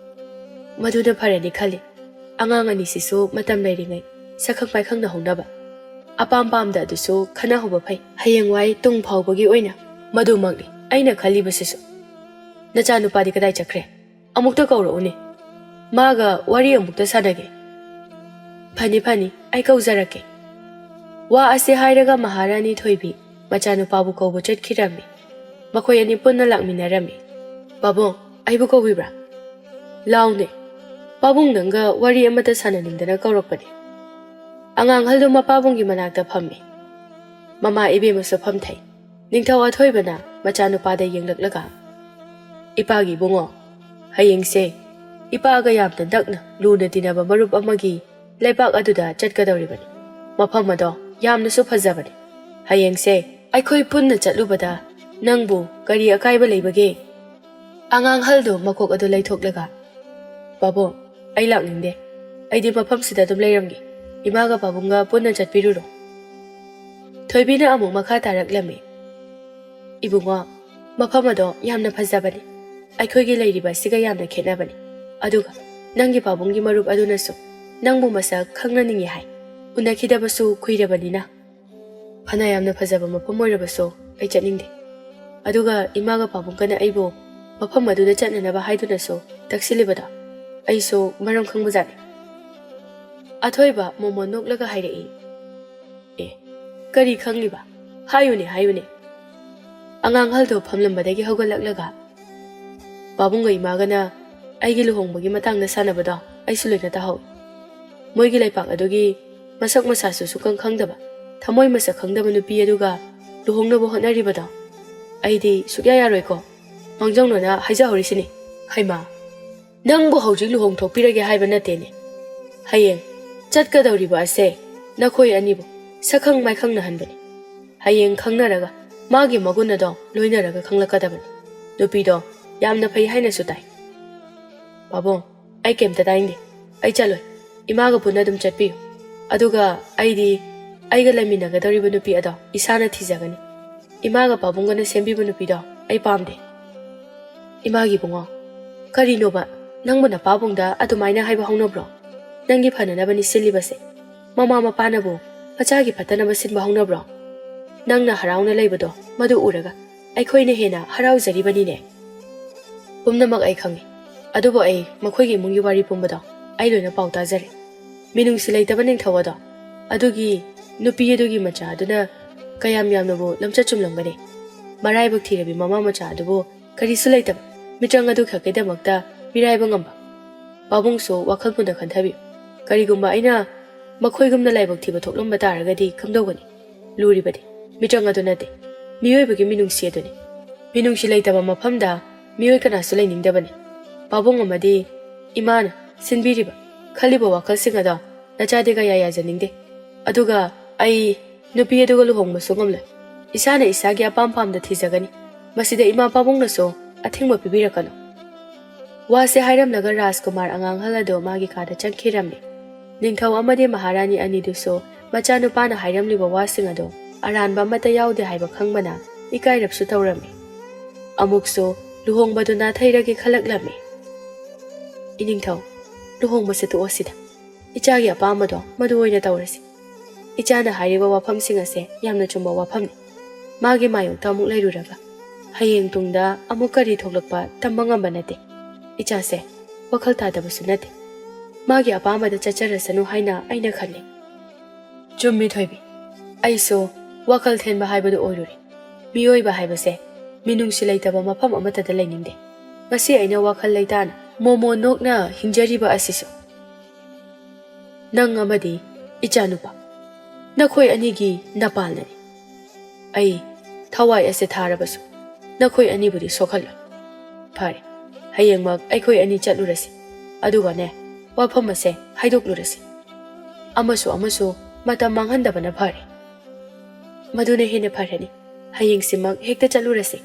"ꯃꯗꯨꯅ ꯐꯔꯅꯤ ꯈꯜꯂꯤ꯫ ꯑꯉꯥꯡ ꯑꯅꯤꯁꯤꯁꯨ ꯃꯇꯝ ꯂꯩꯔꯤꯉꯩ ꯁꯛꯈꯪ ꯃꯥꯏꯈꯪꯅꯍꯧꯅꯕ꯫ ꯑꯄꯥꯝ ꯄꯥꯝꯗ ꯑꯗꯨꯁꯨ ꯈꯟꯅꯍꯧꯕ ꯐꯩ꯫ ꯍꯌꯦꯡꯋꯥꯏ ꯇꯨꯡ ꯐꯥꯎꯕꯒꯤ ꯑꯣꯏꯅ꯫" "ꯃꯗꯨꯃꯛꯅꯤ ꯑꯩꯅ ꯈꯜꯂꯤꯕꯁꯤꯁꯨ꯫ ꯅꯆꯥꯅꯨꯄꯥꯗꯤ ꯀꯗꯥꯏ ꯆꯠꯈ꯭ꯔꯦ? ꯑꯃꯨꯛꯇ ꯀꯧꯔꯛꯎꯅꯦ꯫ ꯃꯥꯒ ꯋꯥꯔꯤ ꯑꯃꯨꯛꯇ ꯁꯥꯟꯅꯒꯦ꯫" "ꯐꯅꯤ, ꯐꯅꯤ, ꯑꯩ ꯀꯧꯖꯔꯛꯀꯦ꯫" ꯋꯥ ꯑꯁꯤ ꯍꯥꯏꯔꯒ ꯃꯍꯥꯔꯥꯅꯤ ꯊꯣꯏꯕꯤ ꯃꯆꯥꯅꯨꯄꯥꯕꯨ ꯀꯧꯕ ꯆꯠꯈꯤꯔꯝꯃꯤ꯫ ꯃꯈꯣꯏ ꯑꯅꯤ ꯄꯨꯟꯅ ꯂꯥꯛꯃꯤꯟꯅꯔꯝꯃꯤ꯫ "ꯄꯥꯕꯨꯡ, ꯑꯩꯕꯨ ꯀꯧꯕꯤꯕ꯭ꯔꯥ?" "ꯂꯥꯎꯅꯦ꯫ ꯄꯥꯕꯨꯡ ꯅꯪꯒ ꯋꯥꯔꯤ ꯑꯃꯠꯇ ꯁꯥꯟꯅꯅꯤꯡꯗꯅ ꯀꯧꯔꯛꯄꯅꯤ꯫" ꯑꯉꯥꯡ ꯑꯍꯜꯗꯨ ꯃꯄꯥꯕꯨꯡꯒꯤ ꯃꯅꯥꯛꯇ ꯐꯝꯃꯤ꯫ ꯃꯃꯥ ꯏꯕꯦꯝꯃꯁꯨ ꯐꯝꯊꯩ꯫ ꯅꯤꯡꯊꯧ ꯑꯊꯣꯏꯕꯅ ꯃꯆꯥꯅꯨꯄꯥꯗ ꯌꯦꯡꯂꯛꯂꯒ, "ꯏꯄꯥꯒꯤ ꯏꯕꯨꯡꯉꯣ, ꯍꯌꯦꯡꯁꯦ ꯏꯄꯥꯒ ꯌꯥꯝꯅ ꯅꯛꯅ ꯂꯨꯅ ꯇꯤꯟꯅꯕ ꯃꯔꯨꯞ ꯑꯃꯒꯤ ꯂꯩꯕꯥꯛ ꯑꯗꯨꯗ ꯆꯠꯀꯗꯧꯔꯤꯕꯅꯤ꯫ ꯃꯐꯝ ꯑꯗꯣ ꯌꯥꯝꯅꯁꯨ ꯐꯖꯕꯅꯤ꯫ ꯍꯌꯦꯡꯁꯦ ꯑꯩꯈꯣꯏ ꯄꯨꯟꯅ ꯆꯠꯂꯨꯕꯗ ꯅꯪꯕꯨ ꯀꯔꯤ ꯑꯀꯥꯏꯕ ꯂꯩꯕꯒꯦ?" ꯑꯉꯥꯡ ꯑꯍꯜꯗꯨ ꯃꯀꯣꯛ ꯑꯗꯨ ꯂꯩꯊꯣꯛꯂꯒ, "ꯄꯥꯕꯨꯡ, ꯑꯩ ꯂꯥꯛꯅꯤꯡꯗꯦ꯫ ꯑꯩꯗꯤ ꯃꯐꯝꯁꯤꯗ ꯑꯗꯨꯝ ꯂꯩꯔꯝꯒꯦ꯫ ꯏꯃꯥꯒ ꯄꯥꯕꯨꯡꯒ ꯄꯨꯟꯅ ꯆꯠꯄꯤꯔꯨꯔꯣ꯫" ꯊꯣꯏꯕꯤꯅ ꯑꯃꯨꯛ ꯃꯈꯥ ꯇꯥꯔꯛꯂꯝꯃꯤ, "ꯏꯕꯨꯡꯉꯣ, ꯃꯐꯝ ꯑꯗꯣ ꯌꯥꯝꯅ ꯐꯖꯕꯅꯤ꯫ ꯑꯩꯈꯣꯏꯒꯤ ꯂꯩꯔꯤꯕ ꯑꯁꯤꯒ ꯌꯥꯝꯅ ꯈꯦꯠꯅꯕꯅꯤ꯫ ꯑꯗꯨꯒ ꯅꯪꯒꯤ ꯄꯥꯕꯨꯡꯒꯤ ꯃꯔꯨꯞ ꯑꯗꯨꯅꯁꯨ ꯅꯪꯕꯨ ꯃꯁꯛ ꯈꯪꯅꯅꯤꯡꯉꯤ ꯍꯥꯏ꯫ ꯎꯅꯈꯤꯗꯕꯁꯨ ꯀꯨꯏꯔꯕꯅꯤꯅ꯫ ꯐꯅ ꯌꯥꯝꯅ ꯐꯖꯕ ꯃꯐꯝ ꯑꯣꯏꯔꯕꯁꯨ ꯑꯩ ꯆꯠꯅꯤꯡꯗꯦ꯫ ꯑꯗꯨꯒ ꯏꯃꯥꯒ ꯄꯥꯕꯨꯡꯒꯅ ꯑꯩꯕꯨ ꯃꯐꯝ ꯑꯗꯨꯗ ꯆꯠꯅꯅꯕ ꯍꯥꯏꯗꯨꯅꯁꯨ ꯇꯛꯁꯤꯜꯂꯤꯕꯗꯣ ꯑꯩꯁꯨ ꯃꯔꯝ ꯈꯪꯕꯖꯥꯠꯅꯤ꯫" ꯑꯊꯣꯏꯕ ꯃꯣꯃꯣꯟ ꯅꯣꯛꯂꯒ ꯍꯥꯏꯔꯛꯏ, "ꯑꯦ, ꯀꯔꯤ ꯈꯪꯉꯤꯕ? ꯍꯥꯏꯌꯨꯅꯦ, ꯍꯥꯏꯌꯨꯅꯦ꯫" ꯑꯉꯥꯡ ꯑꯍꯜꯗꯣ ꯐꯝꯂꯝꯕꯗꯒꯤ ꯍꯧꯒꯠꯂꯛꯂꯒ, "ꯄꯥꯕꯨꯡꯒ ꯏꯃꯥꯒꯅ ꯑꯩꯒꯤ ꯂꯨꯍꯣꯡꯕꯒꯤ ꯃꯇꯥꯡꯗ ꯁꯥꯟꯅꯕꯗꯣ ꯑꯩꯁꯨ ꯂꯣꯏꯅ ꯇꯥꯍꯧꯏ꯫ ꯃꯣꯏꯒꯤ ꯂꯩꯄꯥꯛ ꯑꯗꯨꯒꯤ ꯃꯁꯛ ꯃꯁꯥꯁꯨ ꯁꯨꯈꯪ ꯈꯪꯗꯕ, ꯊꯃꯣꯏ ꯃꯁꯛ ꯈꯪꯗꯕ ꯅꯨꯄꯤ ꯑꯗꯨꯒ ꯂꯨꯍꯣꯡꯅꯕ ꯍꯣꯠꯅꯔꯤꯕꯗꯣ ꯑꯩꯗꯤ ꯁꯨꯛꯌꯥ ꯌꯥꯔꯣꯏꯀꯣ꯫ ꯃꯥꯡꯖꯧꯅꯅ ꯍꯥꯏꯖꯍꯧꯔꯤꯁꯤꯅꯤ꯫" "ꯍꯩꯃꯥ, ꯅꯪꯕꯨ ꯍꯧꯖꯤꯛ ꯂꯨꯍꯣꯡꯊꯣꯛꯄꯤꯔꯒꯦ ꯍꯥꯏꯕ ꯅꯠꯇꯦꯅꯦ꯫ ꯍꯌꯦꯡ ꯆꯠꯀꯗꯧꯔꯤꯕ ꯑꯁꯦ ꯅꯈꯣꯏ ꯑꯅꯤꯕꯨ ꯁꯛꯈꯪ ꯃꯥꯏꯈꯪꯅꯍꯟꯕꯅꯤ꯫ ꯍꯌꯦꯡ ꯈꯪꯅꯔꯒ ꯃꯥꯒꯤ ꯃꯒꯨꯟ ꯑꯗꯣ ꯂꯣꯏꯅꯔꯒ ꯈꯪꯂꯛꯀꯗꯕꯅꯤ꯫ ꯅꯨꯄꯤꯗꯣ ꯌꯥꯝꯅ ꯐꯩ ꯍꯥꯏꯅꯁꯨ ꯇꯥꯏ꯫" "ꯄꯥꯕꯨꯡ, ꯑꯩ ꯀꯩꯝꯇ ꯇꯥꯅꯤꯡꯗꯦ꯫ ꯑꯩ ꯆꯠꯂꯣꯏ꯫ ꯏꯃꯥꯒ ꯄꯨꯟꯅ ꯑꯗꯨꯝ ꯆꯠꯄꯤꯌꯨ꯫ ꯑꯗꯨꯒ ꯑꯩꯗꯤ ꯑꯩꯒ ꯂꯩꯃꯤꯟꯅꯒꯗꯧꯔꯤꯕ ꯅꯨꯄꯤ ꯑꯗꯣ ꯏꯁꯥꯅ ꯊꯤꯖꯒꯅꯤ꯫ ꯏꯃꯥꯒ ꯄꯥꯕꯨꯡꯒꯅ ꯁꯦꯝꯕꯤꯕ ꯅꯨꯄꯤꯗꯣ ꯑꯩ ꯄꯥꯝꯗꯦ꯫" "ꯏꯃꯥꯒꯤ ꯏꯕꯨꯡꯉꯣ, ꯀꯔꯤꯅꯣꯕ? ꯅꯪꯕꯨ ꯅꯄꯥꯕꯨꯡꯗ ꯑꯗꯨꯃꯥꯏꯅ ꯍꯥꯏꯕ ꯍꯧꯅꯕ꯭ꯔꯣ? ꯅꯪꯒꯤ ꯐꯅꯅꯕꯅꯤ ꯁꯤꯜꯂꯤꯕꯁꯦ꯫ ꯃꯃꯥ ꯃꯄꯥꯅꯕꯨ ꯃꯆꯥꯒꯤ ꯐꯠꯇꯅꯕ ꯁꯤꯟꯕ ꯍꯧꯅꯕ꯭ꯔꯣ? ꯅꯪꯅ ꯍꯔꯥꯎꯅ ꯂꯩꯕꯗꯣ ꯃꯗꯨ ꯎꯔꯒ ꯑꯩꯈꯣꯏꯅ ꯍꯦꯟꯅ ꯍꯔꯥꯎꯖꯔꯤꯕꯅꯤꯅꯦ꯫" "ꯄꯨꯝꯅꯃꯛ ꯑꯩ ꯈꯪꯉꯤ꯫ ꯑꯗꯨꯕꯨ ꯑꯩ ꯃꯈꯣꯏꯒꯤ ꯏꯃꯨꯡꯒꯤ ꯋꯥꯔꯤ ꯄꯨꯝꯕꯗꯣ ꯑꯩ ꯂꯣꯏꯅ ꯄꯥꯎ ꯇꯥꯖꯔꯦ꯫ ꯃꯤꯅꯨꯡꯁꯤ ꯂꯩꯇꯕ ꯅꯤꯡꯊꯧ ꯑꯗꯣ, ꯑꯗꯨꯒꯤ ꯅꯨꯄꯤ ꯑꯗꯨꯒꯤ ꯃꯆꯥ ꯑꯗꯨꯅ ꯀꯌꯥꯝ ꯌꯥꯝꯅꯕꯨ ꯂꯝꯆꯠ ꯆꯨꯝꯂꯝꯒꯅꯤ? ꯃꯔꯥꯏꯕꯛ ꯊꯤꯔꯕꯤ ꯃꯃꯥ ꯃꯆꯥ ꯑꯗꯨꯕꯨ ꯀꯔꯤꯁꯨ ꯂꯩꯇꯕ ꯃꯤꯇ꯭ꯔꯪ ꯑꯗꯨ ꯈꯛꯀꯤꯗꯃꯛꯇ ꯃꯤꯔꯥꯏꯕ ꯉꯝꯕ꯫ ꯄꯥꯕꯨꯡꯁꯨ ꯋꯥꯈꯜ ꯃꯨꯟꯅ ꯈꯟꯊꯕꯤꯌꯨ꯫ ꯀꯔꯤꯒꯨꯝꯕ ꯑꯩꯅ ꯃꯈꯣꯏꯒꯨꯝꯅ ꯂꯥꯏꯕꯛ ꯊꯤꯕ ꯊꯣꯛꯂꯝꯕ ꯇꯥꯔꯒꯗꯤ ꯀꯝꯗꯧꯒꯅꯤ? ꯂꯨꯔꯤꯕꯗꯤ ꯃꯤꯇ꯭ꯔꯪ ꯑꯗꯨ ꯅꯠꯇꯦ, ꯃꯤꯑꯣꯏꯕꯒꯤ ꯃꯤꯅꯨꯡꯁꯤ ꯑꯗꯨꯅꯤ꯫ ꯃꯤꯅꯨꯡꯁꯤ ꯂꯩꯇꯕ ꯃꯐꯝꯗ ꯃꯤꯑꯣꯏ ꯀꯅꯥꯁꯨ ꯂꯩꯅꯤꯡꯗꯕꯅꯤ꯫ ꯄꯥꯕꯨꯡ ꯑꯃꯗꯤ ꯏꯃꯥꯅ ꯁꯤꯟꯕꯤꯔꯤꯕ, ꯈꯜꯂꯤꯕ ꯋꯥꯈꯜꯁꯤꯡ ꯑꯗꯣ ꯅꯆꯥꯗꯤ ꯀꯌꯥ ꯌꯥꯖꯅꯤꯡꯗꯦ꯫ ꯑꯗꯨꯒ ꯑꯩ ꯅꯨꯄꯤ ꯑꯗꯨꯒ ꯂꯨꯍꯣꯡꯕꯁꯨ ꯉꯝꯂꯣꯏ꯫ ꯏꯁꯥꯅ ꯏꯁꯥꯒꯤ ꯑꯄꯥꯝ ꯄꯥꯝꯗ ꯊꯤꯖꯒꯅꯤ꯫ ꯃꯁꯤꯗ ꯏꯃꯥ ꯄꯥꯕꯨꯡꯅꯁꯨ ꯑꯊꯤꯡꯕ ꯄꯤꯕꯤꯔꯛꯀꯅꯨ꯫ ꯋꯥꯁꯦ ꯍꯥꯏꯔꯝꯂꯒ ꯔꯥꯖꯀꯨꯃꯥꯔ ꯑꯉꯥꯡꯍꯜ ꯑꯗꯨ ꯃꯥꯒꯤ ꯀꯥꯗ ꯆꯪꯈꯤꯔꯝꯃꯤ꯫ ꯅꯤꯡꯊꯧ ꯑꯃꯗꯤ ꯃꯍꯥꯔꯥꯅꯤ ꯑꯅꯤꯗꯨꯁꯨ ꯃꯆꯥꯅꯨꯄꯥꯅ ꯍꯥꯏꯔꯝꯂꯤꯕ ꯋꯥꯁꯤꯡ ꯑꯗꯨ ꯑꯔꯥꯟꯕ ꯑꯃꯠꯇ ꯌꯥꯎꯗꯦ ꯍꯥꯏꯕ ꯈꯪꯕꯅ ꯏꯀꯥꯏꯔꯞꯁꯨ ꯇꯧꯔꯝꯃꯤ꯫ ꯑꯃꯨꯛꯁꯨ ꯂꯨꯍꯣꯡꯕꯗꯨ ꯅꯥꯊꯩꯔꯒꯦ ꯈꯜꯂꯛꯂꯝꯃꯤ꯫ "ꯏꯅꯤꯡꯊꯧ, ꯂꯨꯍꯣꯡꯕꯁꯦ ꯇꯣꯛꯑꯁꯤꯗ꯫ ꯏꯆꯥꯒꯤ ꯑꯄꯥꯝꯕꯗꯣ ꯃꯗꯨ ꯑꯣꯏꯅ ꯇꯧꯔꯁꯤ꯫ ꯏꯆꯥꯅ ꯍꯥꯏꯔꯤꯕ ꯋꯥꯐꯝꯁꯤꯡ ꯑꯁꯦ ꯌꯥꯝꯅ ꯆꯨꯝꯕ ꯋꯥꯐꯝꯅꯤ꯫ ꯃꯥꯒꯤ ꯃꯥꯌꯣꯛꯇ ꯑꯃꯨꯛ ꯂꯩꯔꯨꯔꯒ ꯍꯌꯦꯡ ꯇꯨꯡꯗ ꯑꯃꯨꯛ ꯀꯔꯤ ꯊꯣꯛꯂꯛꯄ ꯇꯝꯕ ꯉꯝꯕ ꯅꯠꯇꯦ꯫ ꯏꯆꯥꯁꯦ ꯋꯥꯈꯜ ꯇꯥꯗꯕꯁꯨ ꯅꯠꯇꯦ꯫ ꯃꯥꯒꯤ ꯑꯄꯥꯝꯕꯗ ꯆꯠꯆꯔꯁꯅꯨ ꯍꯥꯏꯅ ꯑꯩꯅ ꯈꯜꯂꯤ꯫" "ꯆꯨꯝꯃꯤ ꯊꯣꯏꯕꯤ꯫ ꯑꯩꯁꯨ ꯋꯥꯈꯜ ꯊꯦꯟꯕ ꯍꯥꯏꯕꯗꯨ ꯑꯣꯏꯔꯨꯔꯦ꯫ ꯃꯤꯑꯣꯏꯕ ꯍꯥꯏꯕꯁꯦ ꯃꯤꯅꯨꯡꯁꯤ ꯂꯩꯇꯕ ꯃꯐꯝ ꯑꯃꯠꯇꯗ ꯂꯩꯅꯤꯡꯗꯦ꯫ ꯉꯁꯤ ꯑꯩꯅ ꯋꯥꯈꯜ ꯂꯩꯇꯥꯅ ꯃꯣꯃꯣ ꯅꯣꯛꯅ ꯍꯤꯡꯖꯔꯤꯕ ꯑꯁꯤꯁꯨ ꯅꯪ ꯑꯃꯗꯤ ꯏꯆꯥꯅꯨꯄꯥ, ꯅꯈꯣꯏ ꯑꯅꯤꯒꯤ ꯅꯄꯥꯜꯅꯅꯤ꯫ ꯑꯩ ꯊꯋꯥꯏ ꯑꯁꯦ ꯊꯥꯔꯕꯁꯨ ꯅꯈꯣꯏ ꯑꯅꯤꯕꯨꯗꯤ ꯁꯣꯛꯍꯜꯂꯣꯏ꯫ ꯐꯔꯦ, ꯍꯌꯦꯡꯃꯛ ꯑꯩꯈꯣꯏ ꯑꯅꯤ ꯆꯠꯂꯨꯔꯁꯤ꯫ ꯑꯗꯨꯒꯅꯦ, ꯋꯥꯐꯝ ꯑꯁꯦ ꯍꯥꯏꯗꯣꯛꯂꯨꯔꯁꯤ꯫ ꯑꯃꯁꯨ ꯑꯃꯁꯨ ꯃꯇꯝ ꯃꯥꯡꯍꯟꯗꯕꯅ ꯐꯔꯦ꯫" "ꯃꯗꯨꯅ ꯍꯦꯟꯅ ꯐꯔꯅꯤ꯫ ꯍꯌꯦꯡꯁꯤꯃꯛ ꯍꯦꯛꯇ ꯆꯠꯂꯨꯔꯁꯤ꯫"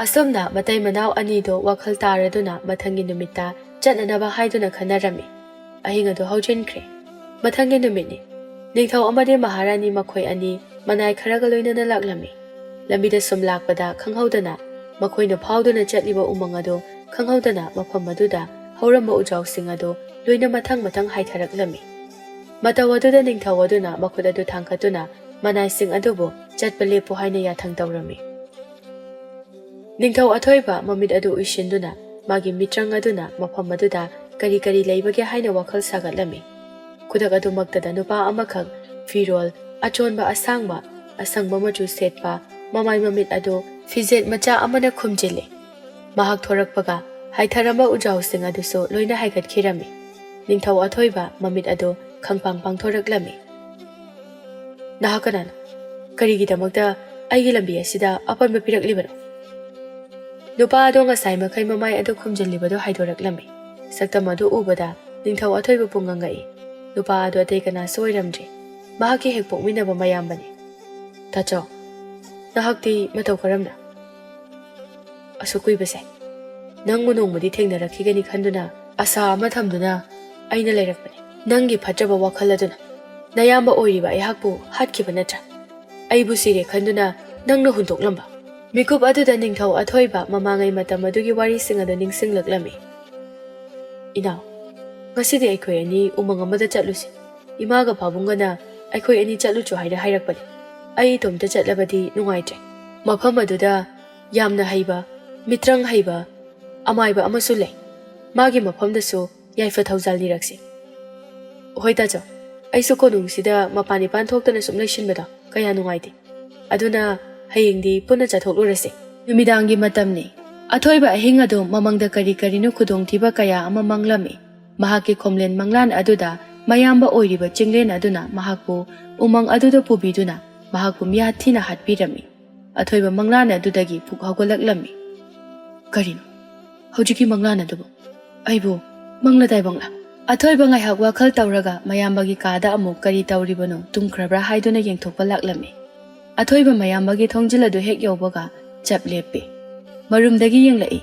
ꯑꯁꯨꯝꯅ ꯃꯇꯩ ꯃꯅꯥꯎ ꯑꯅꯤꯗꯣ ꯋꯥꯈꯜ ꯇꯥꯔꯗꯨꯅ ꯃꯊꯪꯒꯤ ꯅꯨꯃꯤꯠꯇ ꯆꯠꯅꯅꯕ ꯍꯥꯏꯗꯨꯅ ꯈꯟꯅꯔꯝꯃꯤ꯫ ꯑꯍꯤꯡ ꯑꯗꯨ ꯍꯧꯖꯤꯟꯈ꯭ꯔꯦ꯫ ꯃꯊꯪꯒꯤ ꯅꯨꯃꯤꯠꯅꯤ꯫ ꯅꯤꯡꯊꯧ ꯑꯃꯗꯤ ꯃꯍꯥꯔꯥꯅꯤ ꯃꯈꯣꯏ ꯑꯅꯤ ꯃꯅꯥꯏ ꯈꯔꯒ ꯂꯣꯏꯅꯅ ꯂꯥꯛꯂꯝꯃꯤ꯫ ꯂꯝꯕꯤꯗ ꯁꯨꯝ ꯂꯥꯛꯄꯗ ꯈꯪꯍꯧꯗꯅ ꯃꯈꯣꯏꯅ ꯐꯥꯎꯗꯨꯅ ꯆꯠꯂꯤꯕ ꯎꯃꯪ ꯑꯗꯨ ꯈꯪꯍꯧꯗꯅ ꯃꯐꯝ ꯑꯗꯨꯗ ꯍꯧꯔꯝꯕ ꯎꯖꯥꯎꯁꯤꯡ ꯑꯗꯨ ꯂꯣꯏꯅ ꯃꯊꯪ ꯃꯊꯪ ꯍꯥꯏꯊꯔꯛꯂꯝꯃꯤ꯫ ꯃꯇꯧ ꯑꯗꯨꯗ ꯅꯤꯡꯊꯧ ꯑꯗꯨꯅ ꯃꯈꯨꯠ ꯑꯗꯨ ꯊꯥꯡꯒꯠꯇꯨꯅ ꯃꯅꯥꯏꯁꯤꯡ ꯑꯗꯨꯕꯨ ꯆꯠꯄ ꯂꯦꯞꯄꯨ ꯍꯥꯏꯅ ꯌꯥꯊꯪ ꯇꯧꯔꯝꯃꯤ꯫ ꯅꯤꯡꯊꯧ ꯑꯊꯣꯏꯕ ꯃꯃꯤꯠ ꯑꯗꯨ ꯎꯏꯁꯤꯟꯗꯨꯅ ꯃꯥꯒꯤ ꯃꯤꯇ꯭ꯔꯪ ꯑꯗꯨꯅ ꯃꯐꯝ ꯑꯗꯨꯗ ꯀꯔꯤ ꯀꯔꯤ ꯂꯩꯕꯒꯦ ꯍꯥꯏꯅ ꯋꯥꯈꯜ ꯁꯥꯒꯠꯂꯝꯃꯤ꯫ ꯈꯨꯗꯛ ꯑꯗꯨꯃꯛꯇꯗ ꯅꯨꯄꯥ ꯑꯃꯈꯛ ꯐꯤꯔꯣꯜ ꯑꯆꯣꯟꯕ ꯑꯁꯥꯡꯕ, ꯑꯁꯪꯕ ꯃꯆꯨ ꯁꯦꯠꯄ, ꯃꯃꯥꯏ ꯃꯃꯤꯠ ꯑꯗꯨ ꯐꯤꯖꯦꯠ ꯃꯆꯥ ꯑꯃꯅ ꯈꯨꯝꯖꯤꯜꯂꯤ꯫ ꯃꯍꯥꯛ ꯊꯣꯔꯛꯄꯒ ꯍꯥꯏꯊꯔꯝꯕ ꯎꯖꯥꯎꯁꯤꯡ ꯑꯗꯨꯁꯨ ꯂꯣꯏꯅ ꯍꯥꯏꯒꯠꯈꯤꯔꯝꯃꯤ꯫ ꯅꯤꯡꯊꯧ ꯑꯊꯣꯏꯕ ꯃꯃꯤꯠ ꯑꯗꯨ ꯈꯪꯄꯥꯡ ꯄꯥꯡꯊꯣꯔꯛꯂꯝꯃꯤ꯫ "ꯅꯍꯥꯛ ꯀꯅꯥꯅꯣ? ꯀꯔꯤꯒꯤꯗꯃꯛꯇ ꯑꯩꯒꯤ ꯂꯝꯕꯤ ꯑꯁꯤꯗ ꯑꯄꯟꯕ ꯄꯤꯔꯛꯂꯤꯕꯅꯣ?" ꯅꯨꯄꯥ ꯑꯗꯣ ꯉꯁꯥꯏ ꯃꯈꯩ ꯃꯃꯥꯏ ꯑꯗꯨ ꯈꯨꯝꯖꯤꯜꯂꯤꯕꯗꯨ ꯍꯥꯏꯗꯣꯔꯛꯂꯝꯃꯤ꯫ ꯁꯛꯇꯝ ꯑꯗꯨ ꯎꯕꯗ ꯅꯤꯡꯊꯧ ꯑꯊꯣꯏꯕ ꯄꯨꯡꯉꯪ ꯉꯛꯏ꯫ ꯅꯨꯄꯥ ꯑꯗꯨ ꯑꯇꯩ ꯀꯅꯥꯁꯨ ꯑꯣꯏꯔꯝꯗ꯭ꯔꯦ꯫ ꯃꯍꯥꯛꯀꯤ ꯍꯦꯛ ꯄꯣꯛꯃꯤꯟꯅꯕ ꯃꯌꯥꯝꯕꯅꯤ꯫ "ꯇꯥꯆꯧ, ꯅꯍꯥꯛꯇꯤ ꯃꯇꯧ ꯀꯔꯝꯅ?" ꯑꯁꯨꯛ ꯀꯨꯏꯕꯁꯦ ꯅꯪꯕꯨ ꯅꯣꯡꯃꯗꯤ ꯊꯦꯡꯅꯔꯛꯈꯤꯒꯅꯤ ꯈꯟꯗꯨꯅ ꯑꯁꯥ ꯑꯃ ꯊꯝꯗꯨꯅ ꯑꯩꯅ ꯂꯩꯔꯛꯄꯅꯤ꯫ ꯅꯪꯒꯤ ꯐꯠꯇ꯭ꯔꯕ ꯋꯥꯈꯜ ꯑꯗꯨꯅ ꯅꯌꯥꯝꯕ ꯑꯣꯏꯔꯤꯕ ꯑꯩꯍꯥꯛꯄꯨ ꯍꯥꯠꯈꯤꯕ ꯅꯠꯇ꯭ꯔꯥ? ꯑꯩꯕꯨ ꯁꯤꯔꯦ ꯈꯟꯗꯨꯅ ꯅꯪꯅ ꯍꯨꯟꯗꯣꯛꯂꯝꯕ꯫ ꯃꯤꯀꯨꯞ ꯑꯗꯨꯗ ꯅꯤꯡꯊꯧ ꯑꯊꯣꯏꯕ ꯃꯃꯥꯡꯉꯩ ꯃꯇꯝ ꯑꯗꯨꯒꯤ ꯋꯥꯔꯤꯁꯤꯡ ꯑꯗꯨ ꯅꯤꯡꯁꯤꯡꯂꯛꯂꯝꯃꯤ꯫ ꯏꯅꯥꯎ, ꯉꯁꯤꯗꯤ ꯑꯩꯈꯣꯏ ꯑꯅꯤ ꯎꯃꯪ ꯑꯃꯗ ꯆꯠꯂꯨꯁꯤ꯫ ꯏꯃꯥꯒ ꯄꯥꯕꯨꯡꯒꯅ ꯑꯩꯈꯣꯏ ꯑꯅꯤ ꯆꯠꯂꯨꯆꯣ ꯍꯥꯏꯅ ꯍꯥꯏꯔꯛꯄꯅꯤ꯫ ꯑꯩ ꯏꯇꯣꯝꯇ ꯆꯠꯂꯕꯗꯤ ꯅꯨꯡꯉꯥꯏꯇ꯭ꯔꯦ꯫ ꯃꯐꯝ ꯑꯗꯨꯗ ꯌꯥꯝꯅ ꯍꯩꯕ, ꯃꯤꯇ꯭ꯔꯪ ꯍꯩꯕ ꯑꯃꯥꯏꯕ ꯑꯃꯁꯨ ꯂꯩ꯫ ꯃꯥꯒꯤ ꯃꯐꯝꯗꯁꯨ ꯌꯥꯏꯐ ꯊꯧꯖꯥꯜ ꯅꯤꯔꯛꯁꯤ꯫ ꯍꯣꯏ ꯇꯥꯆꯧ, ꯑꯩꯁꯨ ꯀꯣꯅꯨꯡꯁꯤꯗ ꯃꯄꯥꯟ ꯏꯄꯥꯟ ꯊꯣꯛꯇꯅ ꯁꯨꯝ ꯂꯩꯁꯤꯟꯕꯗꯣ ꯀꯌꯥ ꯅꯨꯡꯉꯥꯏꯇꯦ꯫ ꯑꯗꯨꯅ ꯍꯌꯦꯡꯗꯤ ꯄꯨꯟꯅ ꯆꯠꯊꯣꯛꯂꯨꯔꯁꯤ꯫ ꯅꯨꯃꯤꯗꯥꯡꯒꯤ ꯃꯇꯝꯅꯤ꯫ ꯑꯊꯣꯏꯕ ꯑꯍꯤꯡ ꯑꯗꯨ ꯃꯃꯪꯗ ꯀꯔꯤ ꯀꯔꯤꯅꯣ ꯈꯨꯗꯣꯡꯊꯤꯕ ꯀꯌꯥ ꯑꯃ ꯃꯪꯂꯝꯃꯤ꯫ ꯃꯍꯥꯛꯀꯤ ꯈꯣꯝꯂꯦꯟ ꯃꯪꯂꯥꯟ ꯑꯗꯨꯗ ꯃꯌꯥꯝꯕ ꯑꯣꯏꯔꯤꯕ ꯆꯤꯡꯂꯦꯟ ꯑꯗꯨꯅ ꯃꯍꯥꯛꯄꯨ ꯎꯃꯪ ꯑꯗꯨꯗ ꯄꯨꯕꯤꯗꯨꯅ ꯃꯍꯥꯛꯄꯨ ꯃꯤꯍꯥꯠ ꯊꯤꯅ ꯍꯥꯠꯄꯤꯔꯝꯃꯤ꯫ ꯑꯊꯣꯏꯕ ꯃꯪꯂꯥꯟ ꯑꯗꯨꯗꯒꯤ ꯄꯨꯛ ꯍꯧꯒꯠꯂꯛꯂꯝꯃꯤ꯫ ꯀꯔꯤꯅꯣ ꯍꯧꯖꯤꯛꯀꯤ ꯃꯪꯂꯥꯟ ꯑꯗꯨꯕꯨ? ꯑꯩꯕꯨ ꯃꯪꯂ ꯇꯥꯏꯕꯪꯂꯥ? ꯑꯊꯣꯏꯕ ꯉꯥꯏꯍꯥꯛ ꯋꯥꯈꯜ ꯇꯧꯔꯒ ꯃꯌꯥꯝꯕꯒꯤ ꯀꯥꯗ ꯑꯃꯨꯛ ꯀꯔꯤ ꯇꯧꯔꯤꯕꯅꯣ, ꯇꯨꯝꯈ꯭ꯔꯕ꯭ꯔꯥ ꯍꯥꯏꯗꯨꯅ ꯌꯦꯡꯊꯣꯛꯄ ꯂꯥꯛꯂꯝꯃꯤ꯫ ꯑꯊꯣꯏꯕ ꯃꯌꯥꯝꯕꯒꯤ ꯊꯣꯡꯖꯤꯜ ꯑꯗꯨ ꯍꯦꯛ ꯌꯧꯕꯒ ꯆꯞ ꯂꯦꯞꯄꯤ꯫ ꯃꯔꯨꯝꯗꯒꯤ ꯌꯦꯡꯂꯛꯏ꯫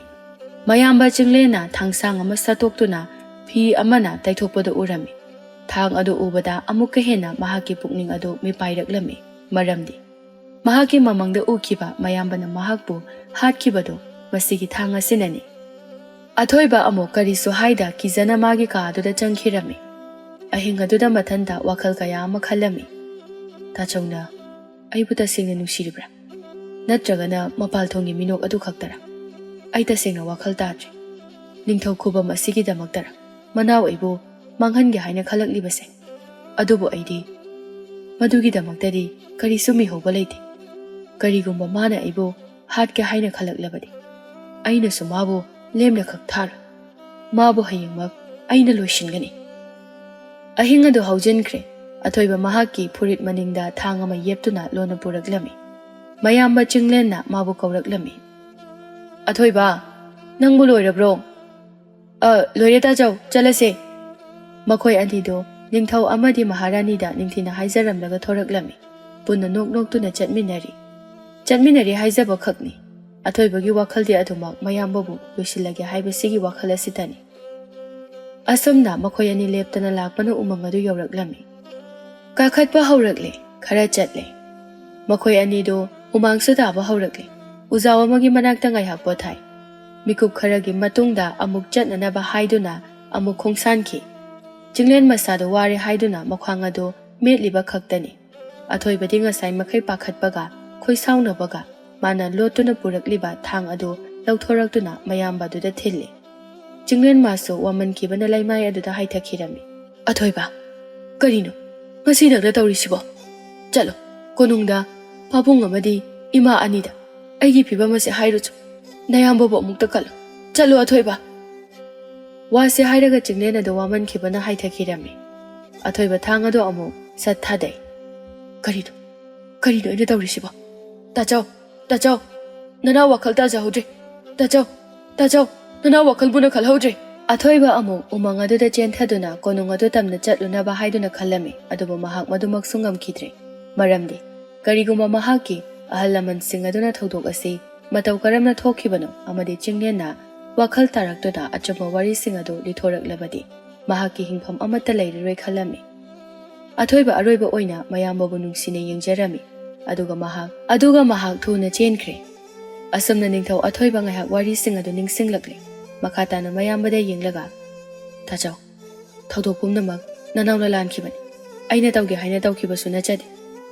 ꯃꯌꯥꯝꯕ ꯆꯤꯡꯂꯦꯟꯅ ꯊꯥꯡꯁꯥꯡ ꯑꯃ ꯁꯠꯇꯣꯛꯇꯨꯅ ꯐꯤ ꯑꯃꯅ ꯇꯩꯊꯣꯛꯄꯗꯨ ꯎꯔꯝꯃꯤ꯫ ꯊꯥꯡ ꯑꯗꯨ ꯎꯕꯗ ꯑꯃꯨꯛꯀ ꯍꯦꯟꯅ ꯃꯍꯥꯛꯀꯤ ꯄꯨꯛꯅꯤꯡ ꯑꯗꯨ ꯃꯤꯄꯥꯏꯔꯛꯂꯝꯃꯤ꯫ ꯃꯔꯝꯗꯤ ꯃꯍꯥꯛꯀꯤ ꯃꯃꯪꯗ ꯎꯈꯤꯕ ꯃꯌꯥꯝꯕꯅ ꯃꯍꯥꯛꯄꯨ ꯍꯥꯠꯈꯤꯕꯗꯨ ꯃꯁꯤꯒꯤ ꯊꯥꯡ ꯑꯁꯤꯅꯅꯤ꯫ ꯑꯊꯣꯏꯕ ꯑꯃꯨꯛ ꯀꯔꯤꯁꯨ ꯍꯥꯏꯗ ꯀꯤꯖꯅ ꯃꯥꯒꯤ ꯀꯥ ꯑꯗꯨꯗ ꯆꯪꯈꯤꯔꯝꯃꯤ꯫ ꯑꯍꯤꯡ ꯑꯗꯨꯗ ꯃꯊꯟꯇ ꯋꯥꯈꯜ ꯀꯌꯥ ꯑꯃ ꯈꯜꯂꯝꯃꯤ꯫ ꯇꯥꯆꯧꯅ ꯑꯩꯕꯨ ꯇꯁꯦꯡꯅ ꯅꯨꯡꯁꯤꯔꯤꯕ꯭ꯔꯥ? ꯅꯠꯇ꯭ꯔꯒꯅ ꯃꯄꯥꯜ ꯊꯣꯡꯒꯤ ꯃꯤꯅꯣꯛ ꯑꯗꯨ ꯈꯛꯇꯔꯥ? ꯑꯩ ꯇꯁꯦꯡꯅ ꯋꯥꯈꯜ ꯇꯥꯗ꯭ꯔꯤ꯫ ꯅꯤꯡꯊꯧ ꯈꯨꯕꯝ ꯑꯁꯤꯒꯤꯗꯃꯛꯇꯔꯥ? ꯃꯅꯥꯎ ꯑꯩꯕꯨ ꯃꯥꯡꯍꯟꯒꯦ ꯍꯥꯏꯅ ꯈꯜꯂꯛꯂꯤꯕꯁꯦ? ꯑꯗꯨꯕꯨ ꯑꯩꯗꯤ ꯃꯗꯨꯒꯤꯗꯃꯛꯇꯗꯤ ꯀꯔꯤꯁꯨ ꯃꯤꯍꯧꯕ ꯂꯩꯇꯦ꯫ ꯀꯔꯤꯒꯨꯝꯕ ꯃꯥꯅ ꯑꯩꯕꯨ ꯍꯥꯠꯀꯦ ꯍꯥꯏꯅ ꯈꯜꯂꯛꯂꯕꯗꯤ, ꯑꯩꯅꯁꯨ ꯃꯥꯕꯨ ꯂꯦꯝꯅ ꯈꯛ ꯊꯥꯔꯣꯏ꯫ ꯃꯥꯕꯨ ꯍꯌꯦꯡꯃꯛ ꯑꯩꯅ ꯂꯣꯏꯁꯤꯟꯒꯅꯤ꯫ ꯑꯍꯤꯡ ꯑꯗꯨ ꯍꯧꯖꯤꯟꯈ꯭ꯔꯦ꯫ ꯑꯊꯣꯏꯕ ꯃꯍꯥꯛꯀꯤ ꯐꯨꯔꯤꯠ ꯃꯅꯤꯡꯗ ꯊꯥꯡ ꯑꯃ ꯌꯦꯞꯇꯨꯅ ꯂꯣꯟꯅ ꯄꯨꯔꯛꯂꯝꯃꯤ꯫ ꯃꯌꯥꯝꯕ ꯆꯤꯡꯂꯦꯟꯅ ꯃꯥꯕꯨ ꯀꯧꯔꯛꯂꯝꯃꯤ꯫ "ꯑꯊꯣꯏꯕ, ꯅꯪꯕꯨ ꯂꯣꯏꯔꯕ꯭ꯔꯣ?" "ꯑ, ꯂꯣꯏꯔꯦ ꯇꯥꯆꯧ, ꯆꯠꯂꯁꯦ꯫" ꯃꯈꯣꯏ ꯑꯅꯤꯗꯨ ꯅꯤꯡꯊꯧ ꯑꯃꯗꯤ ꯃꯍꯥꯔꯥꯅꯤꯗ ꯅꯤꯡꯊꯤꯅ ꯍꯥꯏꯖꯔꯝꯂꯒ ꯊꯣꯔꯛꯂꯝꯃꯤ꯫ ꯄꯨꯟꯅ ꯅꯣꯛ ꯅꯣꯛꯇꯨꯅ ꯆꯠꯃꯤꯟꯅꯔꯤ꯫ ꯆꯠꯃꯤꯟꯅꯔꯤ ꯍꯥꯏꯖꯕ ꯈꯛꯅꯤ꯫ ꯑꯊꯣꯏꯕꯒꯤ ꯋꯥꯈꯜꯗꯤ ꯑꯗꯨꯃꯛ ꯃꯌꯥꯝꯕꯕꯨ ꯂꯣꯏꯁꯤꯜꯂꯒꯦ ꯍꯥꯏꯕꯁꯤꯒꯤ ꯋꯥꯈꯜ ꯑꯁꯤꯗꯅꯤ꯫ ꯑꯁꯨꯝꯅ ꯃꯈꯣꯏ ꯑꯅꯤ ꯂꯦꯞꯇꯅ ꯂꯥꯛꯄꯅ ꯎꯃꯪ ꯑꯗꯨ ꯌꯧꯔꯛꯂꯝꯃꯤ꯫ ꯀꯥꯈꯠꯄ ꯍꯧꯔꯛꯂꯦ, ꯈꯔ ꯆꯠꯂꯦ꯫ ꯃꯈꯣꯏ ꯑꯅꯤꯗꯨ ꯍꯨꯃꯥꯡꯁꯨ ꯇꯥꯕ ꯍꯧꯔꯛꯂꯦ꯫ ꯎꯖꯥꯎ ꯑꯃꯒꯤ ꯃꯅꯥꯛꯇ ꯉꯥꯏꯍꯥꯛ ꯄꯣꯊꯥꯏ꯫ ꯃꯤꯀꯨꯞ ꯈꯔꯒꯤ ꯃꯇꯨꯡꯗ ꯑꯃꯨꯛ ꯆꯠꯅꯅꯕ ꯍꯥꯏꯗꯨꯅ ꯑꯃꯨꯛ ꯈꯣꯡꯁꯥꯟꯈꯤ꯫ ꯆꯤꯡꯂꯦꯟ ꯃꯁꯥꯗꯣ ꯋꯥꯔꯦ ꯍꯥꯏꯗꯨꯅ ꯃꯈ꯭ꯋꯥꯡ ꯑꯗꯨ ꯃꯦꯠꯂꯤꯕ ꯈꯛꯇꯅꯤ꯫ ꯑꯊꯣꯏꯕꯗꯤ ꯉꯁꯥꯏ ꯃꯈꯩ ꯄꯥꯈꯠꯄꯒ ꯈꯣꯏꯁꯥꯎꯅꯕꯒ ꯃꯥꯅ ꯂꯣꯠꯇꯨꯅ ꯄꯨꯔꯛꯂꯤꯕ ꯊꯥꯡ ꯑꯗꯨ ꯂꯧꯊꯣꯔꯛꯇꯨꯅ ꯃꯌꯥꯝꯕ ꯑꯗꯨꯗ ꯊꯤꯜꯂꯤ꯫ ꯆꯤꯡꯂꯦꯟ ꯃꯥꯁꯨ ꯋꯥꯃꯟꯈꯤꯕꯅ ꯂꯩꯃꯥꯏ ꯑꯗꯨꯗ ꯍꯥꯏꯊꯈꯤꯔꯝꯃꯤ꯫ "ꯑꯊꯣꯏꯕ, ꯀꯔꯤꯅꯣ ꯉꯁꯤ ꯅꯪꯅ ꯇꯧꯔꯤꯁꯤꯕꯣ? ꯆꯠꯂꯣ, ꯀꯣꯅꯨꯡꯗ ꯄꯥꯕꯨꯡ ꯑꯃꯗꯤ ꯏꯃꯥ ꯑꯅꯤꯗ ꯑꯩꯒꯤ ꯐꯤꯕꯝ ꯑꯁꯤ ꯍꯥꯏꯔꯨꯆꯣ꯫ ꯅꯌꯥꯝꯕꯕꯨ ꯑꯃꯨꯛꯇ ꯀꯜꯂꯨ꯫ ꯆꯠꯂꯣ ꯑꯊꯣꯏꯕ!" ꯋꯥꯁꯤ ꯍꯥꯏꯔꯒ ꯆꯤꯡꯂꯦꯟ ꯑꯗꯨ ꯋꯥꯃꯟꯈꯤꯕꯅ ꯍꯥꯏꯊꯈꯤꯔꯝꯃꯤ꯫ ꯑꯊꯣꯏꯕ ꯊꯥꯡ ꯑꯗꯨ ꯑꯃꯨꯛ ꯁꯠ ꯊꯥꯗꯩ꯫ "ꯀꯔꯤꯅꯣ? ꯀꯔꯤꯅꯣ ꯑꯩꯅ ꯇꯧꯔꯤꯁꯤꯕꯣ? ꯇꯥꯆꯧ! ꯇꯥꯆꯧ! ꯅꯅꯥꯎ ꯋꯥꯈꯜ ꯇꯥꯖꯍꯧꯗ꯭ꯔꯦ꯫ ꯇꯥꯆꯧ! ꯇꯥꯆꯧ! ꯅꯅꯥꯎ ꯋꯥꯈꯜꯕꯨꯅ ꯈꯜꯍꯧꯗ꯭ꯔꯦ!" ꯑꯊꯣꯏꯕ ꯑꯃꯨꯛ ꯎꯃꯪ ꯑꯗꯨꯗ ꯆꯦꯟꯊꯗꯨꯅ ꯀꯣꯅꯨꯡ ꯑꯗꯨ ꯇꯝꯅ ꯆꯠꯂꯨꯅꯕ ꯍꯥꯏꯗꯨꯅ ꯈꯜꯂꯝꯃꯤ, ꯑꯗꯨꯕꯨ ꯃꯍꯥꯛ ꯃꯗꯨꯃꯛꯁꯨ ꯉꯝꯈꯤꯗ꯭ꯔꯦ꯫ ꯃꯔꯝꯗꯤ ꯀꯔꯤꯒꯨꯝꯕ ꯃꯍꯥꯛꯀꯤ ꯑꯍꯜ ꯂꯃꯟꯁꯤꯡ ꯑꯗꯨꯅ ꯊꯧꯗꯣꯛ ꯑꯁꯤ ꯃꯇꯧ ꯀꯔꯝꯅ ꯊꯣꯛꯈꯤꯕꯅꯣ ꯑꯃꯗꯤ ꯆꯤꯡꯂꯦꯟꯅ ꯋꯥꯈꯜ ꯇꯥꯔꯛꯇꯨꯅ ꯑꯆꯨꯝꯕ ꯋꯥꯔꯤꯁꯤꯡ ꯑꯗꯨ ꯂꯤꯊꯣꯔꯛꯂꯕꯗꯤ ꯃꯍꯥꯛꯀꯤ ꯍꯤꯡꯐꯝ ꯑꯃꯠꯇ ꯂꯩꯔꯔꯣꯏ ꯈꯜꯂꯝꯃꯤ꯫ ꯑꯊꯣꯏꯕ ꯑꯔꯣꯏꯕ ꯑꯣꯏꯅ ꯃꯌꯥꯝꯕꯕꯨ ꯅꯨꯡꯁꯤꯅ ꯌꯦꯡꯖꯔꯝꯃꯤ꯫ ꯑꯗꯨꯒ ꯃꯍꯥꯛ, ꯑꯗꯨꯒ ꯃꯍꯥꯛ ꯊꯨꯅ ꯆꯦꯟꯈ꯭ꯔꯦ꯫ ꯑꯁꯨꯝꯅ ꯅꯤꯡꯊꯧ ꯑꯊꯣꯏꯕ ꯉꯥꯏꯍꯥꯛ ꯋꯥꯔꯤꯁꯤꯡ ꯑꯗꯨ ꯅꯤꯡꯁꯤꯡꯂꯛꯂꯦ꯫ ꯃꯈꯥ ꯇꯥꯅ ꯃꯌꯥꯝꯕꯗ ꯌꯦꯡꯂꯒ, "ꯇꯥꯆꯧ, ꯊꯧꯗꯣꯛ ꯄꯨꯝꯅꯃꯛ ꯅꯅꯥꯎꯅ ꯂꯥꯟꯈꯤꯕꯅꯤ꯫ ꯑꯩꯅ ꯇꯧꯒꯦ ꯍꯥꯏꯅ ꯇꯧꯈꯤꯕꯁꯨ ꯅꯠꯆꯗꯦ꯫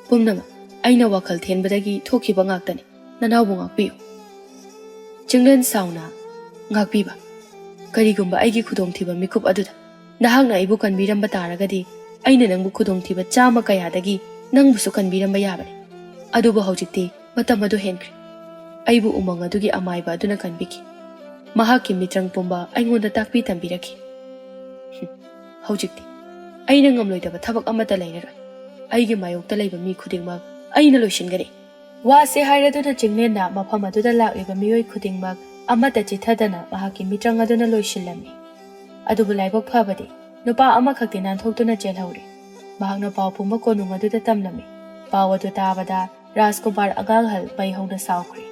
ꯄꯨꯝꯅꯃꯛ ꯑꯩꯅ ꯋꯥꯈꯜ ꯊꯦꯟꯕꯗꯒꯤ ꯊꯣꯛꯈꯤꯕ ꯉꯥꯛꯇꯅꯤ꯫ ꯅꯅꯥꯎꯕꯨ ꯉꯥꯛꯄꯤꯌꯨ꯫" ꯆꯤꯡꯂꯦꯟ ꯁꯥꯎꯅ, "ꯉꯥꯛꯄꯤꯕ? ꯀꯔꯤꯒꯨꯝꯕ ꯑꯩꯒꯤ ꯈꯨꯗꯣꯡꯊꯤꯕ ꯃꯤꯀꯨꯞ ꯑꯗꯨꯗ ꯅꯍꯥꯛꯅ ꯑꯩꯕꯨ ꯀꯟꯕꯤꯔꯝꯕ ꯇꯥꯔꯒꯗꯤ, ꯑꯩꯅ ꯅꯪꯕꯨ ꯈꯨꯗꯣꯡꯊꯤꯕ ꯆꯥꯝꯃ ꯀꯌꯥꯗꯒꯤ ꯅꯪꯕꯨꯁꯨ ꯀꯟꯕꯤꯔꯝꯕ ꯌꯥꯕꯅꯤ꯫ ꯑꯗꯨꯕꯨ ꯍꯧꯖꯤꯛꯇꯤ ꯃꯇꯝ ꯑꯗꯨ ꯍꯦꯟꯈ꯭ꯔꯦ꯫ ꯑꯩꯕꯨ ꯎꯃꯪ ꯑꯗꯨꯒꯤ ꯑꯃꯥꯏꯕ ꯑꯗꯨꯅ ꯀꯟꯕꯤꯈꯤ꯫ ꯃꯍꯥꯛꯀꯤ ꯃꯤꯇ꯭ꯔꯪ ꯄꯨꯝꯕ ꯑꯩꯉꯣꯟꯗ ꯇꯥꯛꯄꯤ ꯇꯝꯕꯤꯔꯛꯈꯤ꯫ ꯍꯧꯖꯤꯛꯇꯤ ꯑꯩꯅ ꯉꯝꯂꯣꯏꯗꯕ ꯊꯕꯛ ꯑꯃꯠꯇ ꯂꯩꯔꯔꯣꯏ꯫ ꯑꯩꯒꯤ ꯃꯥꯌꯣꯛꯇ ꯂꯩꯕ ꯃꯤ ꯈꯨꯗꯤꯡꯃꯛ ꯑꯩꯅ ꯂꯣꯏꯁꯤꯟꯒꯅꯤ꯫" ꯋꯥꯁꯤ ꯍꯥꯏꯔꯗꯨꯅ ꯆꯤꯡꯂꯦꯟꯅ ꯃꯐꯝ ꯑꯗꯨꯗ ꯂꯥꯛꯂꯤꯕ ꯃꯤꯑꯣꯏ ꯈꯨꯗꯤꯡꯃꯛ ꯑꯃꯠꯇ ꯆꯤꯠꯊꯗꯅ ꯃꯍꯥꯛꯀꯤ ꯃꯤꯇ꯭ꯔꯪ ꯑꯗꯨꯅ ꯂꯣꯏꯁꯤꯜꯂꯝꯃꯤ꯫ ꯑꯗꯨꯕꯨ ꯂꯥꯏꯕꯛ ꯐꯕꯗꯤ ꯅꯨꯄꯥ ꯑꯃꯈꯛꯇꯤ ꯅꯥꯟꯊꯣꯛꯇꯨꯅ ꯆꯦꯜꯍꯧꯔꯦ꯫ ꯃꯍꯥꯛꯅ ꯄꯥꯎ ꯄꯨꯝꯕ ꯀꯣꯅꯨꯡ ꯑꯗꯨꯗ ꯇꯝꯂꯝꯃꯤ꯫ ꯄꯥꯎ ꯑꯗꯨ ꯇꯥꯕꯗ ꯔꯥꯖꯀꯨꯃꯥꯔ ꯑꯉꯥꯡꯍꯜ ꯃꯩ ꯍꯧꯅ ꯁꯥꯎꯈ꯭ꯔꯦ꯫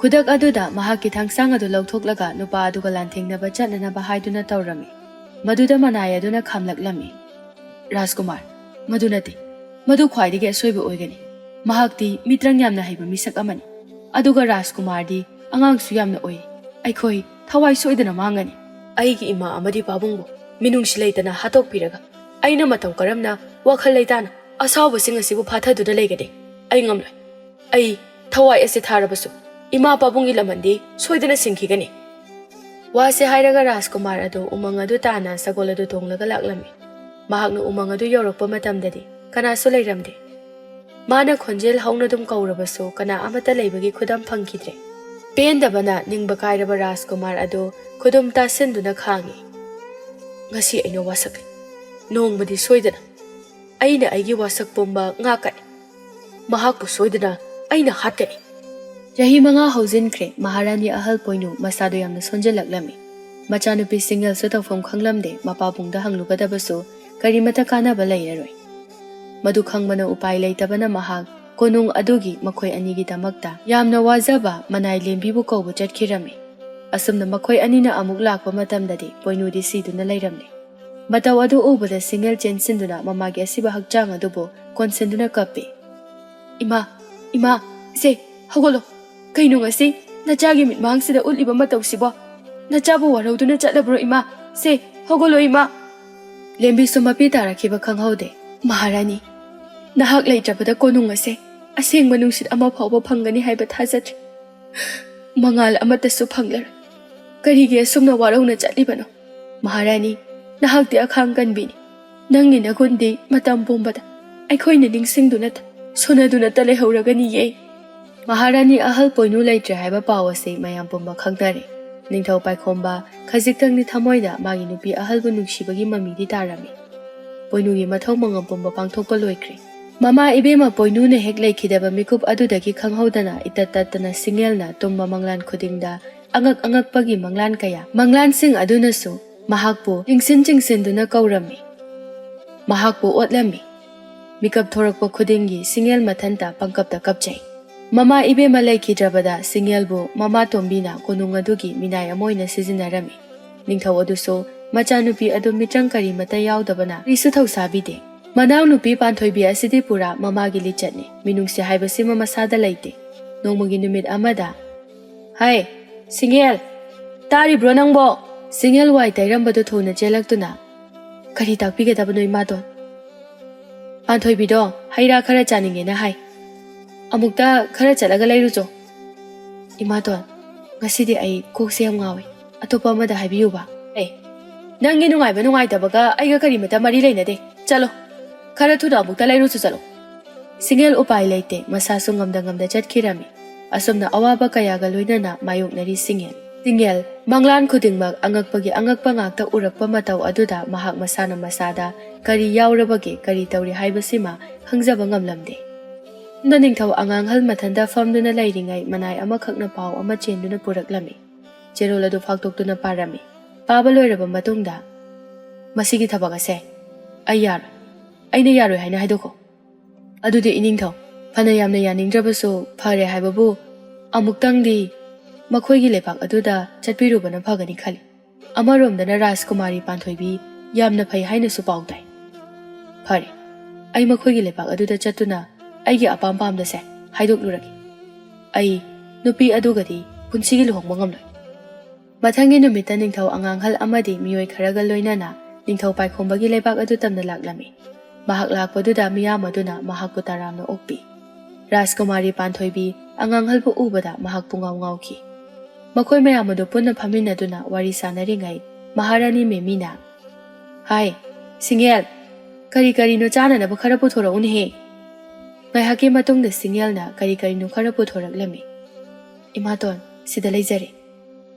ꯈꯨꯗꯛ ꯑꯗꯨꯗ ꯃꯍꯥꯛꯀꯤ ꯊꯥꯡꯁꯥꯡ ꯑꯗꯨ ꯂꯧꯊꯣꯛꯂꯒ ꯅꯨꯄꯥ ꯑꯗꯨꯒ ꯂꯥꯟꯊꯦꯡꯅꯕ ꯆꯠꯅꯅꯕ ꯍꯥꯏꯗꯨꯅ ꯇꯧꯔꯝꯃꯤ꯫ ꯃꯗꯨꯗ ꯃꯅꯥꯏ ꯑꯗꯨꯅ ꯈꯥꯝꯂꯛꯂꯝꯃꯤ꯫ "ꯔꯥꯖꯀꯨꯃꯥꯔ, ꯃꯗꯨ ꯅꯠꯇꯦ, ꯃꯗꯨ ꯈ꯭ꯋꯥꯏꯗꯒꯤ ꯑꯁꯣꯏꯕ ꯑꯣꯏꯒꯅꯤ꯫ ꯃꯍꯥꯛꯇꯤ ꯃꯤꯇ꯭ꯔꯪ ꯌꯥꯝꯅ ꯍꯩꯕ ꯃꯤꯁꯛ ꯑꯃꯅꯤ, ꯑꯗꯨꯒ ꯔꯥꯖꯀꯨꯃꯥꯔꯗꯤ ꯑꯉꯥꯡꯁꯨ ꯌꯥꯝꯅ ꯑꯣꯏꯔꯤ꯫ ꯑꯩꯈꯣꯏ ꯊꯋꯥꯏ ꯁꯣꯏꯗꯅ ꯃꯥꯡꯒꯅꯤ꯫ ꯑꯩꯒꯤ ꯏꯃꯥ ꯑꯃꯗꯤ ꯄꯥꯕꯨꯡꯕꯨ ꯃꯤꯅꯨꯡꯁꯤ ꯂꯩꯇꯅ ꯍꯥꯠꯇꯣꯛꯄꯤꯔꯒ ꯑꯩꯅ ꯃꯇꯧ ꯀꯔꯝꯅ ꯋꯥꯈꯜ ꯂꯩꯇꯥꯅ ꯑꯁꯥꯎꯕꯁꯤꯡ ꯑꯁꯤꯕꯨ ꯐꯥꯊꯗꯨꯅ ꯂꯩꯒꯅꯤ? ꯑꯩ ꯉꯝꯂꯣꯏ꯫ ꯑꯩ ꯊꯋꯥꯏ ꯑꯁꯤ ꯊꯥꯔꯕꯁꯨ ꯏꯃꯥ ꯄꯥꯕꯨꯡꯒꯤ ꯂꯃꯟꯗꯤ ꯁꯣꯏꯗꯅ ꯁꯤꯡꯈꯤꯒꯅꯤ꯫" ꯋꯥꯁꯦ ꯍꯥꯏꯔꯒ ꯔꯥꯖꯀꯨꯃꯥꯔ ꯑꯗꯨ ꯎꯃꯪ ꯑꯗꯨ ꯇꯥꯅ ꯁꯒꯣꯜ ꯑꯗꯨ ꯇꯣꯡꯂꯒ ꯂꯥꯛꯂꯝꯃꯤ꯫ ꯃꯍꯥꯛꯅ ꯎꯃꯪ ꯑꯗꯨ ꯌꯧꯔꯛꯄ ꯃꯇꯝꯗꯗꯤ ꯀꯅꯥꯁꯨ ꯂꯩꯔꯝꯗꯦ꯫ ꯃꯥꯅ ꯈꯣꯟꯖꯦꯜ ꯍꯧꯅ ꯑꯗꯨꯝ ꯀꯧꯔꯕꯁꯨ ꯀꯅꯥ ꯑꯃꯠꯇ ꯂꯩꯕꯒꯤ ꯈꯨꯗꯝ ꯐꯪꯈꯤꯗ꯭ꯔꯦ꯫ ꯄꯦꯟꯗꯕꯅ ꯅꯤꯡꯕ ꯀꯥꯏꯔꯕ ꯔꯥꯖꯀꯨꯃꯥꯔ ꯑꯗꯨ ꯈꯨꯗꯨꯝ ꯇꯥꯁꯤꯟꯗꯨꯅ ꯈꯥꯡꯉꯤ꯫ "ꯉꯁꯤ ꯑꯩꯅ ꯋꯥꯁꯛꯂꯤ꯫ ꯅꯣꯡꯃꯗꯤ ꯁꯣꯏꯗꯅ ꯑꯩꯅ ꯑꯩꯒꯤ ꯋꯥꯁꯛ ꯄꯨꯝꯕ ꯉꯥꯛꯀꯅꯤ꯫ ꯃꯍꯥꯛꯄꯨ ꯁꯣꯏꯗꯅ ꯑꯩꯅ ꯍꯥꯠꯀꯅꯤ꯫" ꯆꯍꯤ ꯃꯉꯥ ꯍꯧꯖꯤꯟꯈ꯭ꯔꯦ꯫ ꯃꯍꯥꯔꯥꯅꯤ ꯑꯍꯜ ꯄꯣꯏꯅꯨ ꯃꯁꯥꯗꯣ ꯌꯥꯝꯅ ꯁꯣꯟꯖꯜꯂꯛꯂꯝꯃꯤ꯫ ꯃꯆꯥꯅꯨꯄꯤ ꯁꯤꯡꯒꯜꯁꯨ ꯇꯧꯐꯝ ꯈꯪꯂꯝꯗꯦ꯫ ꯃꯄꯥꯕꯨꯡꯗ ꯍꯪꯂꯨꯒꯗꯕꯁꯨ ꯀꯔꯤꯃꯠꯇ ꯀꯥꯟꯅꯕ ꯂꯩꯔꯔꯣꯏ꯫ ꯃꯗꯨ ꯈꯪꯕꯅ ꯎꯄꯥꯏ ꯂꯩꯇꯕꯅ ꯃꯍꯥꯛ ꯀꯣꯅꯨꯡ ꯑꯗꯨꯒꯤ ꯃꯈꯣꯏ ꯑꯅꯤꯒꯤꯗꯃꯛꯇ ꯌꯥꯝꯅ ꯋꯥꯖꯕ ꯃꯅꯥꯏ ꯂꯦꯝꯕꯤꯕꯨ ꯀꯧꯕ ꯆꯠꯈꯤꯔꯝꯃꯤ꯫ ꯑꯁꯨꯝꯅ ꯃꯈꯣꯏ ꯑꯅꯤꯅ ꯑꯃꯨꯛ ꯂꯥꯛꯄ ꯃꯇꯝꯗꯗꯤ ꯄꯣꯏꯅꯨꯗꯤ ꯁꯤꯗꯨꯅ ꯂꯩꯔꯝꯂꯦ꯫ ꯃꯇꯧ ꯑꯗꯨ ꯎꯕꯗ ꯁꯤꯡꯒꯜ ꯆꯦꯟꯁꯤꯟꯗꯨꯅ ꯃꯃꯥꯒꯤ ꯑꯁꯤꯕ ꯍꯛꯆꯥꯡ ꯑꯗꯨꯕꯨ ꯀꯣꯟꯁꯤꯟꯗꯨꯅ ꯀꯞꯄꯤ꯫ "ꯏꯃꯥ, ꯏꯃꯥ, ꯏꯆꯦ, ꯍꯧꯒꯠꯂꯣ꯫ ꯀꯩꯅꯣ ꯉꯁꯤ ꯅꯆꯥꯒꯤ ꯃꯤꯠꯃꯥꯡꯁꯤꯗ ꯎꯠꯂꯤꯕ ꯃꯇꯧꯁꯤꯕꯣ? ꯅꯆꯥꯕꯨ ꯋꯥꯔꯧꯗꯨꯅ ꯆꯠꯂꯕ꯭ꯔꯣ ꯏꯃꯥ? ꯁꯦ, ꯍꯧꯒꯠꯂꯣ ꯏꯃꯥ!" ꯂꯦꯝꯕꯤꯁꯨ ꯃꯄꯤ ꯇꯥꯔꯛꯈꯤꯕ ꯈꯪꯍꯧꯗꯦ꯫ "ꯃꯍꯥꯔꯥꯅꯤ, ꯅꯍꯥꯛ ꯂꯩꯇ꯭ꯔꯕꯗ ꯀꯣꯅꯨꯡ ꯑꯁꯦ ꯑꯁꯦꯡꯕ ꯅꯨꯡꯁꯤꯠ ꯑꯃ ꯐꯥꯎꯕ ꯐꯪꯒꯅꯤ ꯍꯥꯏꯕ ꯊꯥꯖꯗ꯭ꯔꯦ꯫ ꯃꯉꯥꯜ ꯑꯃꯠꯇꯁꯨ ꯐꯪꯂꯔꯣꯏ꯫ ꯀꯔꯤꯒꯤ ꯑꯁꯨꯝꯅ ꯋꯥꯔꯧꯅ ꯆꯠꯂꯤꯕꯅꯣ? ꯃꯍꯥꯔꯥꯅꯤ, ꯅꯍꯥꯛꯇꯤ ꯑꯈꯥꯡ ꯀꯟꯕꯤꯅꯤ꯫ ꯅꯪꯒꯤ ꯅꯒꯨꯟꯗꯤ ꯃꯇꯝ ꯄꯨꯝꯕꯗ ꯑꯩꯈꯣꯏꯅ ꯅꯤꯡꯁꯤꯡꯗꯨꯅꯇ, ꯁꯣꯟꯅꯗꯨꯅꯇ ꯂꯩꯍꯧꯔꯒꯅꯤꯌꯦ꯫" ꯃꯍꯥꯔꯥꯅꯤ ꯑꯍꯜ ꯄꯣꯏꯅꯨ ꯂꯩꯇ꯭ꯔꯦ ꯍꯥꯏꯕ ꯄꯥꯎ ꯑꯁꯤ ꯃꯌꯥꯝ ꯄꯨꯝꯕ ꯈꯪꯅꯔꯦ꯫ ꯅꯤꯡꯊꯧ ꯄꯥꯏꯈꯣꯝꯕ ꯈꯖꯤꯛꯇꯪꯗꯤ ꯊꯃꯣꯏꯗ ꯃꯥꯒꯤ ꯅꯨꯄꯤ ꯑꯍꯜꯕꯨ ꯅꯨꯡꯁꯤꯕꯒꯤ ꯃꯃꯤꯗꯤ ꯇꯥꯔꯝꯃꯤ꯫ ꯄꯣꯏꯅꯨꯒꯤ ꯃꯊꯧ ꯃꯉꯝ ꯄꯨꯝꯕ ꯄꯥꯡꯊꯣꯛꯄ ꯂꯣꯏꯈ꯭ꯔꯦ꯫ ꯃꯃꯥ ꯏꯕꯦꯝꯃ ꯄꯣꯏꯅꯨꯅ ꯍꯦꯛ ꯂꯩꯈꯤꯗꯕ ꯃꯤꯀꯨꯞ ꯑꯗꯨꯗꯒꯤ ꯈꯪꯍꯧꯗꯅ ꯏꯇꯠ ꯇꯠꯇꯅ ꯁꯤꯡꯉꯦꯜꯅ ꯇꯨꯝꯕ ꯃꯪꯂꯥꯟ ꯈꯨꯗꯤꯡꯗ ꯑꯉꯛ ꯑꯉꯛꯄꯒꯤ ꯃꯪꯂꯥꯟ ꯀꯌꯥ, ꯃꯪꯂꯥꯟꯁꯤꯡ ꯑꯗꯨꯅꯁꯨ ꯃꯍꯥꯛꯄꯨ ꯆꯤꯡꯁꯤꯟ ꯆꯤꯡꯁꯤꯟꯗꯨꯅ ꯀꯧꯔꯝꯃꯤ꯫ ꯃꯍꯥꯛꯄꯨ ꯑꯣꯠꯂꯝꯃꯤ꯫ ꯃꯤꯀꯞ ꯊꯣꯔꯛꯄ ꯈꯨꯗꯤꯡꯒꯤ ꯁꯤꯡꯉꯦꯜ ꯃꯊꯟꯇ ꯄꯪꯀꯞꯇ ꯀꯞꯆꯩ꯫ ꯃꯃꯥ ꯏꯕꯦꯝꯃ ꯂꯩꯈꯤꯗ꯭ꯔꯕꯗ ꯁꯤꯡꯉꯦꯜꯕꯨ ꯃꯃꯥ ꯇꯣꯝꯕꯤꯅ ꯀꯣꯅꯨꯡ ꯑꯗꯨꯒꯤ ꯃꯤꯅꯥꯏ ꯑꯃ ꯑꯣꯏꯅ ꯁꯤꯖꯤꯟꯅꯔꯝꯃꯤ꯫ ꯅꯤꯡꯊꯧ ꯑꯗꯨꯁꯨ ꯃꯆꯥꯅꯨꯄꯤ ꯑꯗꯨ ꯃꯤꯇ꯭ꯔꯪ ꯀꯔꯤꯃꯠꯇ ꯌꯥꯎꯗꯕꯅ ꯀꯔꯤꯁꯨ ꯊꯧꯁꯥꯕꯤꯗꯦ꯫ ꯃꯅꯥꯎꯅꯨꯄꯤ ꯄꯥꯟꯊꯣꯏꯕꯤ ꯑꯁꯤꯗꯤ ꯄꯨꯔꯥ ꯃꯃꯥꯒꯤ ꯂꯤꯆꯠꯅꯤ꯫ ꯃꯤꯅꯨꯡꯁꯤ ꯍꯥꯏꯕꯁꯤꯃ ꯃꯁꯥꯗ ꯂꯩꯇꯦ꯫ ꯅꯣꯡꯃꯒꯤ ꯅꯨꯃꯤꯠ ꯑꯃꯗ, "ꯍꯥꯏ, ꯁꯤꯡꯉꯦꯜ, ꯇꯥꯔꯤꯕ꯭ꯔꯣ ꯅꯪꯕꯣ?" ꯁꯤꯡꯉꯦꯜ ꯋꯥꯏ ꯇꯩꯔꯝꯕꯗꯨ ꯊꯨꯅ ꯆꯦꯜꯂꯛꯇꯨꯅ, "ꯀꯔꯤ ꯇꯥꯛꯄꯤꯒꯗꯕꯅꯣ ꯏꯃꯥꯇꯣꯟ?" "ꯄꯥꯟꯊꯣꯏꯕꯤꯗꯣ ꯍꯩ ꯔꯥ ꯈꯔ ꯆꯥꯅꯤꯡꯉꯦꯅ ꯍꯥꯏ꯫ ꯑꯃꯨꯛꯇ ꯈꯔ ꯆꯠꯂꯒ ꯂꯩꯔꯨꯆꯣ꯫" "ꯏꯃꯥꯇꯣꯟ, ꯉꯁꯤꯗꯤ ꯑꯩ ꯀꯣꯛꯁꯦ ꯌꯥꯝ ꯉꯥꯎꯏ꯫ ꯑꯇꯣꯞꯄ ꯑꯃꯗ ꯍꯥꯏꯕꯤꯌꯨꯕ?" "ꯑꯦ, ꯅꯪꯒꯤ ꯅꯨꯡꯉꯥꯏꯕ ꯅꯨꯡꯉꯥꯏꯇꯕꯒ ꯑꯩꯒ ꯀꯔꯤꯃꯠꯇ ꯃꯔꯤ ꯂꯩꯅꯗꯦ꯫ ꯆꯠꯂꯣ, ꯈꯔ ꯊꯨꯅ ꯑꯃꯨꯛꯇ ꯂꯩꯔꯨꯆꯣ, ꯆꯠꯂꯣ꯫" ꯁꯤꯡꯉꯦꯜ ꯎꯄꯥꯏ ꯂꯩꯇꯦ, ꯃꯁꯥꯁꯨ ꯉꯝꯗ ꯉꯝꯗ ꯆꯠꯈꯤꯔꯝꯃꯤ꯫ ꯑꯁꯨꯝꯅ ꯑꯋꯥꯕ ꯀꯌꯥꯒ ꯂꯣꯏꯅꯅ ꯃꯥꯌꯣꯛꯅꯔꯤ ꯁꯤꯡꯉꯦꯜ꯫ ꯁꯤꯡꯉꯦꯜ, ꯃꯪꯂꯥꯟ ꯈꯨꯗꯤꯡꯃꯛ ꯑꯉꯛꯄꯒꯤ ꯑꯉꯛꯄ ꯉꯥꯛꯇ ꯎꯔꯛꯄ ꯃꯇꯧ ꯑꯗꯨꯗ ꯃꯍꯥꯛ ꯃꯁꯥꯅ ꯃꯁꯥꯗ ꯀꯔꯤ ꯌꯥꯎꯔꯕꯒꯦ, ꯀꯔꯤ ꯇꯧꯔꯤ ꯍꯥꯏꯕꯁꯤꯃ ꯈꯪꯖꯕ ꯉꯝꯂꯝꯗꯦ꯫ ꯁꯣꯝꯗ ꯅꯤꯡꯊꯧ ꯑꯉꯥꯡꯍꯜ ꯃꯊꯟꯇ ꯐꯝꯗꯨꯅ ꯂꯩꯔꯤꯉꯩ ꯃꯅꯥꯏ ꯑꯃꯈꯛꯅ ꯄꯥꯎ ꯑꯃ ꯆꯦꯟꯗꯨꯅ ꯄꯨꯔꯛꯂꯝꯃꯤ꯫ ꯆꯦꯔꯣꯜ ꯑꯗꯨ ꯐꯥꯛꯇꯣꯛꯇꯨꯅ ꯄꯥꯔꯝꯃꯤ꯫ ꯄꯥꯕ ꯂꯣꯏꯔꯕ ꯃꯇꯨꯡꯗ, "ꯃꯁꯤꯒꯤ ꯊꯕꯛ ꯑꯁꯦ ꯑꯩ ꯌꯥꯔꯣꯏ, ꯑꯩꯅ ꯌꯥꯔꯣꯏ ꯍꯥꯏꯅ ꯍꯥꯏꯗꯣꯛꯈꯣ꯫" "ꯑꯗꯨꯗꯤ ꯏꯅꯤꯡꯊꯧ, ꯐꯅ ꯌꯥꯝꯅ ꯌꯥꯅꯤꯡꯗ꯭ꯔꯕꯁꯨ ꯐꯔꯦ ꯍꯥꯏꯕꯕꯨ ꯑꯃꯨꯛꯇꯪꯗꯤ ꯃꯈꯣꯏꯒꯤ ꯂꯩꯄꯥꯛ ꯑꯗꯨꯗ ꯆꯠꯄꯤꯔꯨꯕꯅ ꯐꯒꯅꯤ ꯈꯜꯂꯤ꯫ ꯑꯃꯔꯣꯝꯗꯅ ꯔꯥꯖꯀꯨꯃꯥꯔꯤ ꯄꯥꯟꯊꯣꯏꯕꯤ ꯌꯥꯝꯅ ꯐꯩ ꯍꯥꯏꯅꯁꯨ ꯄꯥꯎ ꯇꯥꯏ꯫ ꯐꯔꯦ, ꯑꯩ ꯃꯈꯣꯏꯒꯤ ꯂꯩꯄꯥꯛ ꯑꯗꯨꯗ ꯆꯠꯇꯨꯅ ꯑꯩꯒꯤ ꯑꯄꯥꯝ ꯄꯥꯝꯗꯁꯦ ꯍꯥꯏꯗꯣꯛꯂꯨꯔꯒꯦ꯫ ꯑꯩ ꯅꯨꯄꯤ ꯑꯗꯨꯒꯗꯤ ꯄꯨꯟꯁꯤꯒꯤ ꯂꯨꯍꯣꯡꯕ ꯉꯝꯂꯣꯏ꯫" ꯃꯊꯪꯒꯤ ꯅꯨꯃꯤꯠꯇ ꯅꯤꯡꯊꯧ ꯑꯉꯥꯡꯍꯜ ꯑꯃꯗꯤ ꯃꯤꯑꯣꯏ ꯈꯔꯒ ꯂꯣꯏꯅꯅ ꯅꯤꯡꯊꯧ ꯄꯥꯏꯈꯣꯝꯕꯒꯤ ꯂꯩꯕꯥꯛ ꯑꯗꯨ ꯇꯝꯅ ꯂꯥꯛꯂꯝꯃꯤ꯫ ꯃꯍꯥꯛ ꯂꯥꯛꯄꯗꯨꯗ ꯃꯤꯌꯥꯝ ꯑꯗꯨꯅ ꯃꯍꯥꯛꯄꯨ ꯇꯔꯥꯝꯅ ꯑꯣꯛꯄꯤ꯫ ꯔꯥꯖꯀꯨꯃꯥꯔꯤ ꯄꯥꯟꯊꯣꯏꯕꯤ ꯑꯉꯥꯡꯍꯜꯕꯨ ꯎꯕꯗ ꯃꯍꯥꯛ ꯄꯨꯡꯉꯥꯎ ꯉꯥꯎꯈꯤ꯫ ꯃꯈꯣꯏ ꯃꯌꯥꯝ ꯑꯗꯨ ꯄꯨꯟꯅ ꯐꯝꯃꯤꯟꯅꯗꯨꯅ ꯋꯥꯔꯤ ꯁꯥꯟꯅꯔꯤꯉꯩ ꯃꯍꯥꯔꯥꯅꯤ ꯃꯦꯃꯤꯅ, "ꯍꯥꯏ, ꯁꯤꯡꯉꯦꯜ, ꯀꯔꯤ ꯀꯔꯤꯅꯣ ꯆꯥꯅꯅꯕ ꯈꯔ ꯄꯨꯊꯣꯔꯛꯎꯅꯦꯍꯦ꯫" ꯉꯥꯏꯍꯥꯛꯀꯤ ꯃꯇꯨꯡꯗ ꯁꯤꯡꯉꯦꯜꯅ ꯀꯔꯤ ꯀꯔꯤꯅꯣ ꯈꯔ ꯄꯨꯊꯣꯔꯛꯂꯝꯃꯤ꯫ "ꯏꯃꯥꯇꯣꯟ, ꯁꯤꯗ ꯂꯩꯖꯔꯦ꯫"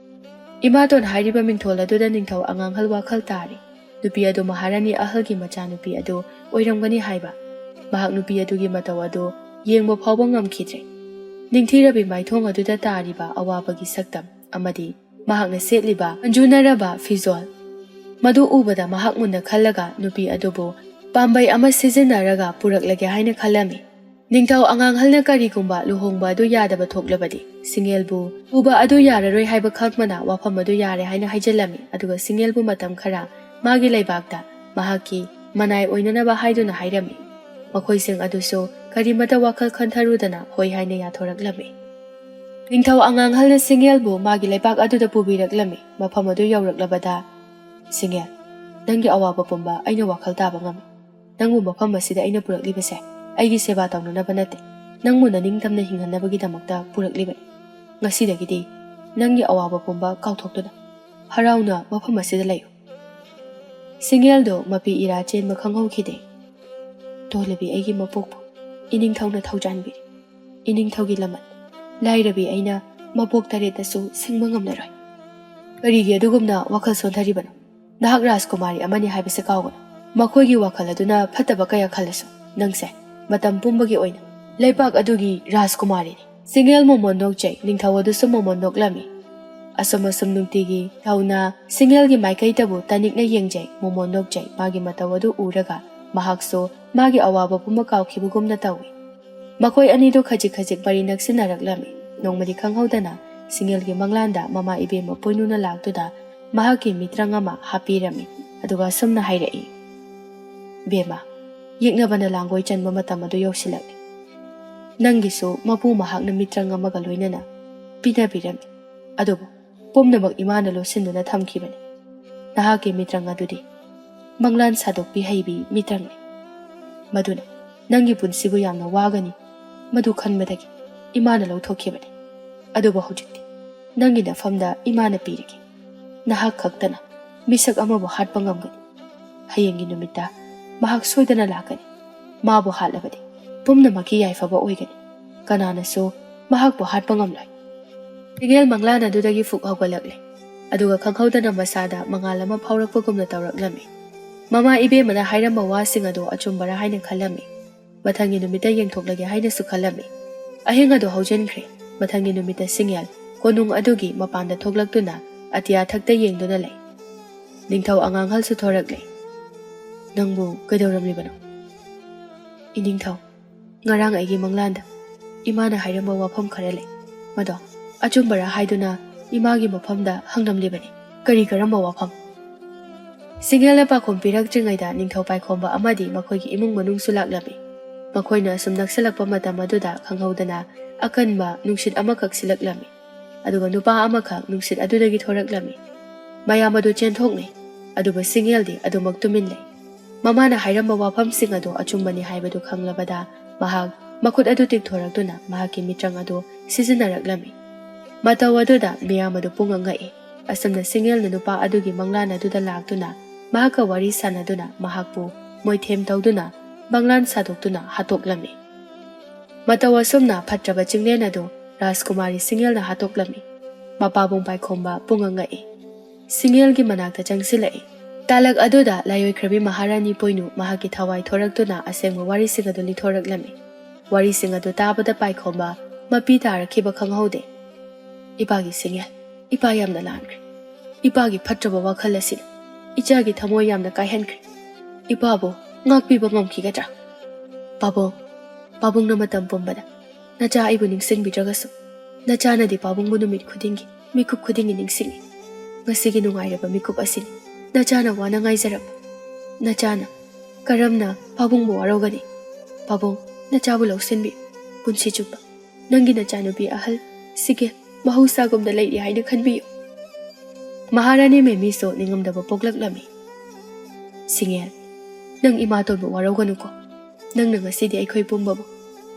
ꯏꯃꯥꯇꯣꯟ ꯍꯥꯏꯔꯤꯕ ꯃꯤꯡꯊꯣꯜ ꯑꯗꯨꯗ ꯅꯤꯡꯊꯧ ꯑꯉꯥꯡꯍꯜ ꯋꯥꯈꯜ ꯇꯥꯔꯤ꯫ ꯅꯨꯄꯤ ꯑꯗꯨ ꯃꯍꯥꯔꯥꯅꯤ ꯑꯍꯜꯒꯤ ꯃꯆꯥꯅꯨꯄꯤ ꯑꯗꯨ ꯑꯣꯏꯔꯝꯒꯅꯤ ꯍꯥꯏꯕ꯫ ꯃꯍꯥꯛ ꯅꯨꯄꯤ ꯑꯗꯨꯒꯤ ꯃꯇꯧ ꯑꯗꯨ ꯌꯦꯡꯕ ꯐꯥꯎꯕ ꯉꯝꯈꯤꯗ꯭ꯔꯦ꯫ ꯅꯤꯡꯊꯤꯔꯕꯤ ꯃꯥꯏꯊꯣꯡ ꯑꯗꯨꯗ ꯇꯥꯔꯤꯕ ꯑꯋꯥꯕꯒꯤ ꯁꯛꯇꯝ ꯑꯃꯗꯤ ꯃꯍꯥꯛꯅ ꯁꯦꯠꯂꯤꯕ ꯃꯟꯖꯨꯅꯔꯕ ꯐꯤꯖꯣꯜ, ꯃꯗꯨ ꯎꯕꯗ ꯃꯍꯥꯛ ꯃꯨꯟꯅ ꯈꯜꯂꯒ ꯅꯨꯄꯤ ꯑꯗꯨꯕꯨ ꯄꯥꯝꯕꯩ ꯑꯃ ꯁꯤꯖꯤꯟꯅꯔꯒ ꯄꯨꯔꯛꯂꯒꯦ ꯍꯥꯏꯅ ꯈꯜꯂꯝꯃꯤ꯫ ꯅꯤꯡꯊꯧ ꯑꯉꯥꯡꯍꯜꯅ ꯀꯔꯤꯒꯨꯝꯕ ꯂꯨꯍꯣꯡꯕ ꯑꯗꯨ ꯌꯥꯗꯕ ꯊꯣꯛꯂꯕꯗꯤ, ꯁꯤꯡꯉꯦꯜꯕꯨ ꯎꯕ ꯑꯗꯨ ꯌꯥꯔꯔꯣꯏ ꯍꯥꯏꯕ ꯈꯪꯕꯅ ꯋꯥꯐꯝ ꯑꯗꯨ ꯌꯥꯔꯦ ꯍꯥꯏꯅ ꯍꯥꯏꯖꯤꯜꯂꯝꯃꯤ꯫ ꯑꯗꯨꯒ ꯁꯤꯡꯉꯦꯜꯕꯨ ꯃꯇꯝ ꯈꯔ ꯃꯥꯒꯤ ꯂꯩꯕꯥꯛꯇ ꯃꯍꯥꯛꯀꯤ ꯃꯅꯥꯏ ꯑꯣꯏꯅꯅꯕ ꯍꯥꯏꯗꯨꯅ ꯍꯥꯏꯔꯝꯃꯤ꯫ ꯃꯈꯣꯏꯁꯤꯡ ꯑꯗꯨꯁꯨ ꯀꯔꯤꯃꯇ ꯋꯥꯈꯜ ꯈꯟꯊꯔꯨꯗꯅ ꯍꯣꯏ ꯍꯥꯏꯅ ꯌꯥꯊꯣꯔꯛꯂꯝꯃꯤ꯫ ꯅꯤꯡꯊꯧ ꯑꯉꯥꯡꯍꯜꯅ ꯁꯤꯡꯉꯦꯜꯕꯨ ꯃꯥꯒꯤ ꯂꯩꯕꯥꯛ ꯑꯗꯨꯗ ꯄꯨꯕꯤꯔꯛꯂꯝꯃꯤ꯫ ꯃꯐꯝ ꯑꯗꯨ ꯌꯧꯔꯛꯂꯕꯗ, "ꯁꯤꯡꯉꯦꯜ, ꯅꯪꯒꯤ ꯑꯋꯥꯕ ꯄꯨꯝꯕ ꯑꯩꯅ ꯋꯥꯈꯜ ꯇꯥꯕ ꯉꯝꯃꯤ꯫ ꯅꯪꯕꯨ ꯃꯐꯝ ꯑꯁꯤꯗ ꯑꯩꯅ ꯄꯨꯔꯛꯂꯤꯕꯁꯦ ꯑꯩꯒꯤ ꯁꯦꯕꯥ ꯇꯧꯅꯅꯕ ꯅꯠꯇꯦ, ꯅꯪꯕꯨ ꯅꯅꯤꯡꯇꯝꯅ ꯍꯤꯡꯍꯟꯅꯕꯒꯤꯗꯃꯛꯇ ꯄꯨꯔꯛꯂꯤꯕꯅꯤ꯫ ꯉꯁꯤꯗꯒꯤꯗꯤ ꯅꯪꯒꯤ ꯑꯋꯥꯕ ꯄꯨꯝꯕ ꯀꯥꯎꯊꯣꯛꯇꯨꯅ ꯍꯔꯥꯎꯅ ꯃꯐꯝ ꯑꯁꯤꯗ ꯂꯩꯌꯨ꯫" ꯁꯤꯡꯉꯦꯜꯗꯣ ꯃꯄꯤ ꯏꯔꯥ ꯆꯦꯟꯕ ꯈꯪꯍꯧꯈꯤꯗꯦ꯫ "ꯇꯣꯜꯂꯕꯤ ꯑꯩꯒꯤ ꯃꯄꯣꯛꯄꯨ ꯏꯅꯤꯡꯊꯧꯅ ꯊꯧꯖꯥꯟꯕꯤꯔꯤ꯫ ꯏꯅꯤꯡꯊꯧꯒꯤ ꯂꯃꯟ, ꯂꯥꯏꯔꯕꯤ ꯑꯩꯅ ꯃꯄꯣꯛ ꯇꯔꯦꯠꯇꯁꯨ ꯁꯤꯡꯕ ꯉꯝꯂꯔꯣꯏ꯫ ꯀꯔꯤꯒꯤ ꯑꯗꯨꯒꯨꯝꯅ ꯋꯥꯈꯜ ꯁꯣꯟꯊꯔꯤꯕꯅꯣ? ꯅꯍꯥꯛ ꯔꯥꯖꯀꯨꯃꯥꯔꯤ ꯑꯃꯅꯤ ꯍꯥꯏꯕꯁꯦ ꯀꯥꯎꯒꯅꯨ꯫ ꯃꯈꯣꯏꯒꯤ ꯋꯥꯈꯜ ꯑꯗꯨꯅ ꯐꯠꯇꯕ ꯀꯌꯥ ꯈꯜꯂꯁꯨ, ꯅꯪꯁꯦ ꯃꯇꯝ ꯄꯨꯝꯕꯒꯤ ꯑꯣꯏꯅ ꯂꯩꯕꯥꯛ ꯑꯗꯨꯒꯤ ꯔꯥꯖꯀꯨꯃꯥꯔꯤꯅꯤ꯫" ꯁꯤꯡꯉꯦꯜ ꯃꯣꯃꯣꯟ ꯅꯣꯛꯆꯩ, ꯅꯤꯡꯊꯧ ꯑꯗꯨꯁꯨ ꯃꯣꯃꯣꯟ ꯅꯣꯛꯂꯝꯃꯤ꯫ ꯑꯁꯨꯝ ꯑꯁꯨꯝ ꯅꯨꯡꯇꯤꯒꯤ ꯊꯧꯅ ꯁꯤꯡꯉꯦꯜꯒꯤ ꯃꯥꯏꯀꯩꯗꯕꯨ ꯇꯥꯅꯤꯡꯅ ꯌꯦꯡꯖꯩ꯫ ꯃꯣꯃꯣꯟ ꯅꯣꯛꯆꯩ꯫ ꯃꯥꯒꯤ ꯃꯇꯧ ꯑꯗꯨ ꯎꯔꯒ ꯃꯍꯥꯛꯁꯨ ꯃꯥꯒꯤ ꯑꯋꯥꯕ ꯄꯨꯝꯕ ꯀꯥꯎꯈꯤꯕꯒꯨꯝꯅ ꯇꯧꯏ꯫ ꯃꯈꯣꯏ ꯑꯅꯤꯗꯨ ꯈꯖꯤꯛ ꯈꯖꯤꯛ ꯃꯔꯤ ꯅꯛꯁꯤꯟꯅꯔꯛꯂꯝꯃꯤ꯫ ꯅꯣꯡꯃꯗꯤ ꯈꯪꯍꯧꯗꯅ ꯁꯤꯡꯉꯦꯜꯒꯤ ꯃꯪꯂꯥꯟꯗ ꯃꯃꯥ ꯏꯕꯦꯝꯃ ꯄꯣꯏꯅꯨꯅ ꯂꯥꯛꯇꯨꯅ ꯃꯍꯥꯛꯀꯤ ꯃꯤꯇ꯭ꯔꯪ ꯑꯃ ꯍꯥꯞꯄꯤꯔꯝꯃꯤ꯫ ꯑꯗꯨꯒ ꯑꯁꯨꯝꯅ ꯍꯥꯏꯔꯛꯏ, "ꯕꯦꯝꯃ, ꯌꯦꯛꯅꯕꯅ ꯂꯥꯡꯒꯣꯏ ꯆꯟꯕ ꯃꯇꯝ ꯑꯗꯨ ꯌꯧꯁꯤꯜꯂꯛꯂꯦ꯫ ꯅꯪꯒꯤꯁꯨ ꯃꯄꯨ ꯃꯍꯥꯛꯅ ꯃꯤꯇ꯭ꯔꯪ ꯑꯃꯒ ꯂꯣꯏꯅꯅ ꯄꯤꯅꯕꯤꯔꯝꯃꯤ꯫ ꯑꯗꯨꯕꯨ ꯄꯨꯝꯅꯃꯛ ꯏꯃꯥꯅ ꯂꯣꯠꯁꯤꯟꯗꯨꯅ ꯊꯝꯈꯤꯕꯅꯤ꯫ ꯅꯍꯥꯛꯀꯤ ꯃꯤꯇ꯭ꯔꯪ ꯑꯗꯨꯗꯤ ꯃꯪꯂꯥꯟ ꯁꯥꯗꯣꯛꯄꯤ ꯍꯩꯕꯤ ꯃꯤꯇ꯭ꯔꯪꯅꯤ꯫ ꯃꯗꯨꯅ ꯅꯪꯒꯤ ꯄꯨꯟꯁꯤꯕꯨ ꯌꯥꯝꯅ ꯋꯥꯒꯅꯤ꯫ ꯃꯗꯨ ꯈꯟꯕꯗꯒꯤ ꯏꯃꯥꯅ ꯂꯧꯊꯣꯛꯈꯤꯕꯅꯤ꯫ ꯑꯗꯨꯕꯨ ꯍꯧꯖꯤꯛꯇꯤ ꯅꯪꯒꯤ ꯅꯐꯝꯗ ꯏꯃꯥꯅ ꯄꯤꯔꯒꯦ꯫ ꯅꯍꯥꯛ ꯈꯛꯇꯅ ꯃꯤꯁꯛ ꯑꯃꯕꯨ ꯍꯥꯠꯄ ꯉꯝꯒꯅꯤ꯫ ꯍꯌꯦꯡꯒꯤ ꯅꯨꯃꯤꯠꯇ ꯃꯍꯥꯛ ꯁꯣꯏꯗꯅ ꯂꯥꯛꯀꯅꯤ꯫ ꯃꯥꯕꯨ ꯍꯥꯠꯂꯕꯗꯤ ꯄꯨꯝꯅꯃꯛꯀꯤ ꯌꯥꯏꯐꯕ ꯑꯣꯏꯒꯅꯤ꯫ ꯀꯅꯥꯅꯁꯨ ꯃꯍꯥꯛꯄꯨ ꯍꯥꯠꯄ ꯉꯝꯂꯣꯏ꯫" ꯁꯤꯡꯉꯦꯜ ꯃꯪꯂꯥꯟ ꯑꯗꯨꯗꯒꯤ ꯐꯨꯛ ꯍꯧꯒꯠꯂꯛꯂꯦ꯫ ꯑꯗꯨꯒ ꯈꯪꯍꯧꯗꯅ ꯃꯁꯥꯗ ꯃꯉꯥꯜ ꯑꯃ ꯐꯥꯎꯔꯛꯄꯒꯨꯝꯅ ꯇꯧꯔꯛꯂꯝꯃꯤ꯫ ꯃꯃꯥ ꯏꯕꯦꯝꯃꯅ ꯍꯥꯏꯔꯝꯕ ꯋꯥꯁꯤꯡ ꯑꯗꯨ ꯑꯆꯨꯝꯕꯔꯥ ꯍꯥꯏꯅ ꯈꯜꯂꯝꯃꯤ꯫ ꯃꯊꯪꯒꯤ ꯅꯨꯃꯤꯠꯇ ꯌꯦꯡꯊꯣꯛꯂꯒꯦ ꯍꯥꯏꯅꯁꯨ ꯈꯜꯂꯝꯃꯤ꯫ ꯑꯍꯤꯡ ꯑꯗꯨ ꯍꯧꯖꯤꯟꯈ꯭ꯔꯦ꯫ ꯃꯊꯪꯒꯤ ꯅꯨꯃꯤꯠꯇ ꯁꯤꯡꯉꯦꯜ ꯀꯣꯅꯨꯡ ꯑꯗꯨꯒꯤ ꯃꯄꯥꯟꯗ ꯊꯣꯛꯂꯛꯇꯨꯅ ꯑꯇꯤꯌꯥ ꯊꯛꯇ ꯌꯦꯡꯗꯨꯅ ꯂꯩ꯫ ꯅꯤꯡꯊꯧ ꯑꯉꯥꯡꯍꯜꯁꯨ ꯊꯣꯔꯛꯂꯦ꯫ "ꯅꯪꯕꯨ ꯀꯩꯗꯧꯔꯝꯂꯤꯕꯅꯣ?" "ꯏꯅꯤꯡꯊꯧ, "ꯉꯔꯥꯡ ꯑꯩꯒꯤ ꯃꯪꯂꯥꯟꯗ ꯏꯃꯥꯅ ꯍꯥꯏꯔꯝꯕ ꯋꯥꯐꯝ ꯈꯔ ꯂꯩ꯫ ꯃꯗꯣ ꯑꯆꯨꯝꯕꯔꯥ ꯍꯥꯏꯗꯨꯅ ꯏꯃꯥꯒꯤ ꯃꯐꯝꯗ ꯍꯪꯂꯝꯂꯤꯕꯅꯤ꯫" "ꯀꯔꯤ ꯀꯔꯝꯕ ꯋꯥꯐꯝ?" ꯁꯤꯡꯉꯦꯜꯅ ꯄꯥꯎꯈꯨꯝ ꯄꯤꯔꯛꯇ꯭ꯔꯤꯉꯩꯗ ꯅꯤꯡꯊꯧ ꯄꯥꯏꯈꯣꯝꯕ ꯑꯃꯗꯤ ꯃꯈꯣꯏꯒꯤ ꯏꯃꯨꯡ ꯃꯅꯨꯡꯁꯨ ꯂꯥꯛꯂꯝꯃꯤ꯫ ꯃꯈꯣꯏꯅ ꯑꯁꯨꯝ ꯅꯛꯁꯤꯜꯂꯛꯄ ꯃꯇꯝ ꯑꯗꯨꯗ ꯈꯪꯍꯧꯗꯅ ꯑꯀꯟꯕ ꯅꯨꯡꯁꯤꯠ ꯑꯃꯈꯛ ꯁꯤꯜꯂꯛꯂꯝꯃꯤ꯫ ꯑꯗꯨꯒ ꯅꯨꯄꯥ ꯑꯃꯈꯛ ꯅꯨꯡꯁꯤꯠ ꯑꯗꯨꯗꯒꯤ ꯊꯣꯔꯛꯂꯝꯃꯤ꯫ ꯃꯌꯥꯝ ꯑꯗꯨ ꯆꯦꯟꯊꯣꯛꯅꯩ꯫ ꯑꯗꯨꯕꯨ ꯁꯤꯡꯉꯦꯜꯗꯤ ꯑꯗꯨꯃꯛ ꯇꯨꯃꯤꯟ ꯂꯩ꯫ ꯃꯃꯥꯅ ꯍꯥꯏꯔꯝꯕ ꯋꯥꯐꯝꯁꯤꯡ ꯑꯗꯨ ꯑꯆꯨꯝꯕꯅꯤ ꯍꯥꯏꯕꯗꯨ ꯈꯪꯂꯕꯗ ꯃꯍꯥꯛ ꯃꯈꯨꯠ ꯑꯗꯨ ꯇꯤꯡꯊꯣꯔꯛꯇꯨꯅ ꯃꯍꯥꯛꯀꯤ ꯃꯤꯇ꯭ꯔꯪ ꯑꯗꯨ ꯁꯤꯖꯤꯟꯅꯔꯛꯂꯝꯃꯤ꯫ ꯃꯇꯧ ꯑꯗꯨꯗ ꯃꯤꯌꯥꯝ ꯑꯗꯨ ꯄꯨꯡꯉꯛ ꯉꯛꯏ꯫ ꯑꯁꯨꯝꯅ ꯁꯤꯡꯉꯦꯜꯅ ꯅꯨꯄꯥ ꯑꯗꯨꯒꯤ ꯃꯪꯂꯥꯟ ꯑꯗꯨꯗ ꯂꯥꯛꯇꯨꯅ ꯃꯍꯥꯛꯀ ꯋꯥꯔꯤ ꯁꯥꯟꯅꯗꯨꯅ ꯃꯍꯥꯛꯄꯨ ꯃꯣꯏꯊꯦꯝ ꯇꯧꯗꯨꯅ ꯃꯪꯂꯥꯟ ꯁꯥꯗꯣꯛꯇꯨꯅ ꯍꯥꯠꯇꯣꯛꯂꯝꯃꯤ꯫ ꯃꯇꯧ ꯑꯁꯨꯝꯅ ꯐꯠꯇ꯭ꯔꯕ ꯆꯤꯡꯂꯦꯟ ꯑꯗꯨ ꯔꯥꯖꯀꯨꯃꯥꯔꯤ ꯁꯤꯡꯉꯦꯜꯅ ꯍꯥꯠꯇꯣꯛꯂꯝꯃꯤ꯫ ꯃꯄꯥꯕꯨꯡ ꯄꯥꯏꯈꯣꯝꯕ ꯄꯨꯡꯉꯛ ꯉꯛꯏ꯫ ꯁꯤꯡꯉꯦꯜꯒꯤ ꯃꯅꯥꯛꯇ ꯆꯪꯁꯤꯜꯂꯛꯏ꯫ ꯇꯥꯂꯛ ꯑꯗꯨꯗ ꯂꯥꯏꯑꯣꯏꯈ꯭ꯔꯕꯤ ꯃꯍꯥꯔꯥꯅꯤ ꯄꯣꯏꯅꯨ ꯃꯍꯥꯛꯀꯤ ꯊꯋꯥꯏ ꯊꯣꯔꯛꯇꯨꯅ ꯑꯁꯦꯡꯕ ꯋꯥꯔꯤꯁꯤꯡ ꯑꯗꯨ ꯂꯤꯊꯣꯔꯛꯂꯝꯃꯤ꯫ ꯋꯥꯔꯤꯁꯤꯡ ꯑꯗꯨ ꯇꯥꯕꯗ ꯄꯥꯏꯈꯣꯝꯕ ꯃꯄꯤ ꯇꯥꯔꯛꯈꯤꯕ ꯈꯪꯍꯧꯗꯦ꯫ "ꯏꯄꯥꯒꯤ ꯁꯤꯡꯉꯦꯜ, ꯏꯄꯥ ꯌꯥꯝꯅ ꯂꯥꯟꯈ꯭ꯔꯦ꯫ ꯏꯄꯥꯒꯤ ꯐꯠꯇ꯭ꯔꯕ ꯋꯥꯈꯜ ꯑꯁꯤꯅ ꯏꯆꯥꯒꯤ ꯊꯃꯣꯏ ꯌꯥꯝꯅ ꯀꯥꯏꯍꯟꯈ꯭ꯔꯦ꯫ ꯏꯄꯥꯕꯨ ꯉꯥꯛꯄꯤꯕ ꯉꯝꯈꯤꯒꯗ꯭ꯔꯥ? ꯄꯥꯕꯨꯡ, ꯄꯥꯕꯨꯡꯅ ꯃꯇꯝ ꯄꯨꯝꯕꯗ ꯅꯆꯥ ꯑꯩꯕꯨ ꯅꯤꯡꯁꯤꯡꯕꯤꯗ꯭ꯔꯒꯁꯨ, ꯅꯆꯥꯅꯗꯤ ꯄꯥꯕꯨꯡꯕꯨ ꯅꯨꯃꯤꯠ ꯈꯨꯗꯤꯡꯒꯤ, ꯃꯤꯀꯨꯞ ꯈꯨꯗꯤꯡꯒꯤ ꯅꯤꯡꯁꯤꯡꯏ꯫ ꯉꯁꯤꯒꯤ ꯅꯨꯡꯉꯥꯏꯔꯕ ꯃꯤꯀꯨꯞ ꯑꯁꯤꯅꯤ ꯅꯆꯥꯅ ꯋꯥꯅ ꯉꯥꯏꯖꯔꯛꯄ꯫ ꯅꯆꯥꯅ ꯀꯔꯝꯅ ꯄꯥꯕꯨꯡꯕꯨ ꯋꯥꯔꯧꯒꯅꯤ? ꯄꯥꯕꯨꯡ, ꯅꯆꯥꯕꯨ ꯂꯧꯁꯤꯟꯕꯤꯌꯨ꯫ ꯄꯨꯟꯁꯤ ꯆꯨꯞꯄ ꯅꯪꯒꯤ ꯅꯆꯥꯅꯨꯄꯤ ꯑꯍꯜ ꯁꯤꯒꯦꯜ ꯃꯍꯧꯁꯥꯒꯨꯝꯅ ꯂꯩꯔꯤ ꯍꯥꯏꯅ ꯈꯟꯕꯤꯌꯨ꯫" ꯃꯍꯥꯔꯥꯅꯤ ꯃꯦꯃꯤꯁꯨ ꯅꯤꯡꯉꯝꯗꯕ ꯄꯣꯛꯂꯛꯂꯝꯃꯤ꯫ "ꯁꯤꯡꯉꯦꯜ, ꯅꯪ ꯏꯃꯥꯇꯣꯟꯕꯨ ꯋꯥꯔꯧꯒꯅꯨꯀꯣ꯫ ꯅꯪꯅ ꯉꯁꯤꯗꯤ ꯑꯩꯈꯣꯏ ꯄꯨꯝꯕꯕꯨ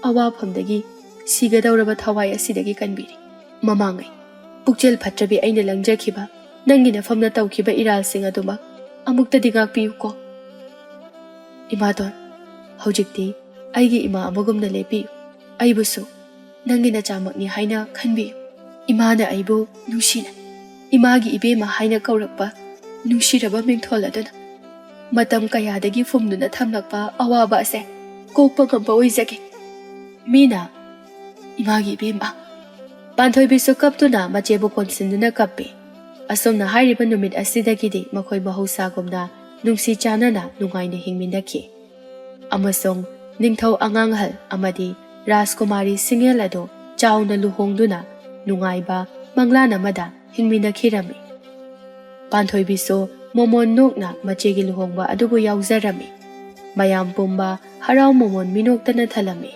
ꯑꯋꯥꯐꯝꯗꯒꯤ, ꯁꯤꯒꯗꯧꯔꯕ ꯊꯋꯥꯏ ꯑꯁꯤꯗꯒꯤ ꯀꯟꯕꯤꯔꯤ꯫ ꯃꯃꯥꯡꯉꯩ ꯄꯨꯛꯆꯦꯜ ꯐꯠꯇ꯭ꯔꯕꯤ ꯑꯩꯅ ꯂꯪꯖꯈꯤꯕ ꯅꯪꯒꯤ ꯅꯐꯝꯅ ꯇꯧꯈꯤꯕ ꯏꯔꯥꯜꯁꯤꯡ ꯑꯗꯨꯃꯛ ꯑꯃꯨꯛꯇꯗꯤ ꯉꯥꯛꯄꯤꯌꯨꯀꯣ꯫ ꯏꯃꯥꯇꯣꯟ, ꯍꯧꯖꯤꯛꯇꯤ ꯑꯩꯒꯤ ꯏꯃꯥ ꯑꯃꯒꯨꯝꯅ ꯂꯦꯞꯄꯤꯌꯨ꯫ ꯑꯩꯕꯨꯁꯨ ꯅꯪꯒꯤ ꯅꯆꯥꯃꯛꯅꯤ ꯍꯥꯏꯅ ꯈꯟꯕꯤꯌꯨ꯫" ꯏꯃꯥꯅ ꯑꯩꯕꯨ ꯅꯨꯡꯁꯤꯅ ꯏꯃꯥꯒꯤ ꯏꯕꯦꯝꯃ ꯍꯥꯏꯅ ꯀꯧꯔꯛꯄ ꯅꯨꯡꯁꯤꯔꯕ ꯃꯤꯡꯊꯣꯜ ꯑꯗꯨꯅ ꯃꯇꯝ ꯀꯌꯥꯗꯒꯤ ꯐꯨꯝꯗꯨꯅ ꯊꯝꯂꯛꯄ ꯑꯋꯥꯕ ꯑꯁꯦ ꯀꯣꯛꯄ ꯉꯝꯕ ꯑꯣꯏꯖꯒꯦ꯫ ꯃꯤꯅ "ꯏꯃꯥꯒꯤ ꯏꯕꯦꯝꯃ"꯫ ꯄꯥꯟꯊꯣꯏꯕꯤꯁꯨ ꯀꯞꯇꯨꯅ ꯃꯆꯦꯕꯨ ꯀꯣꯟꯁꯤꯟꯗꯨꯅ ꯀꯞꯄꯤ꯫ ꯑꯁꯨꯝꯅ ꯍꯥꯏꯔꯤꯕ ꯅꯨꯃꯤꯠ ꯑꯁꯤꯗꯒꯤꯗꯤ ꯃꯈꯣꯏ ꯃꯍꯧꯁꯥꯒꯨꯝꯅ ꯅꯨꯡꯁꯤ ꯆꯥꯟꯅꯅ ꯅꯨꯡꯉꯥꯏꯅ ꯍꯤꯡꯃꯤꯟꯅꯈꯤ꯫ ꯑꯃꯁꯨꯡ ꯅꯤꯡꯊꯧ ꯑꯉꯥꯡ ꯑꯍꯜ ꯑꯃꯗꯤ ꯔꯥꯖꯀꯨꯃꯥꯔꯤ ꯁꯤꯡꯍꯦꯜ ꯑꯗꯨ ꯆꯥꯎꯅ ꯂꯨꯍꯣꯡꯗꯨꯅ ꯅꯨꯡꯉꯥꯏꯕ ꯃꯪꯂꯥꯟ ꯑꯃꯗ ꯍꯤꯡꯃꯤꯟꯅꯈꯤꯔꯝꯃꯤ꯫ ꯄꯥꯟꯊꯣꯏꯕꯤꯁꯨ ꯃꯣꯃꯣꯟ ꯅꯣꯛꯅ ꯃꯆꯦꯒꯤ ꯂꯨꯍꯣꯡꯕ ꯑꯗꯨꯕꯨ ꯌꯥꯎꯖꯔꯝꯃꯤ꯫ ꯃꯌꯥꯝ ꯄꯨꯝꯕ ꯍꯔꯥꯎ ꯃꯣꯃꯣꯟ ꯃꯤꯅꯣꯛꯇꯅ ꯊꯜꯂꯝꯃꯤ꯫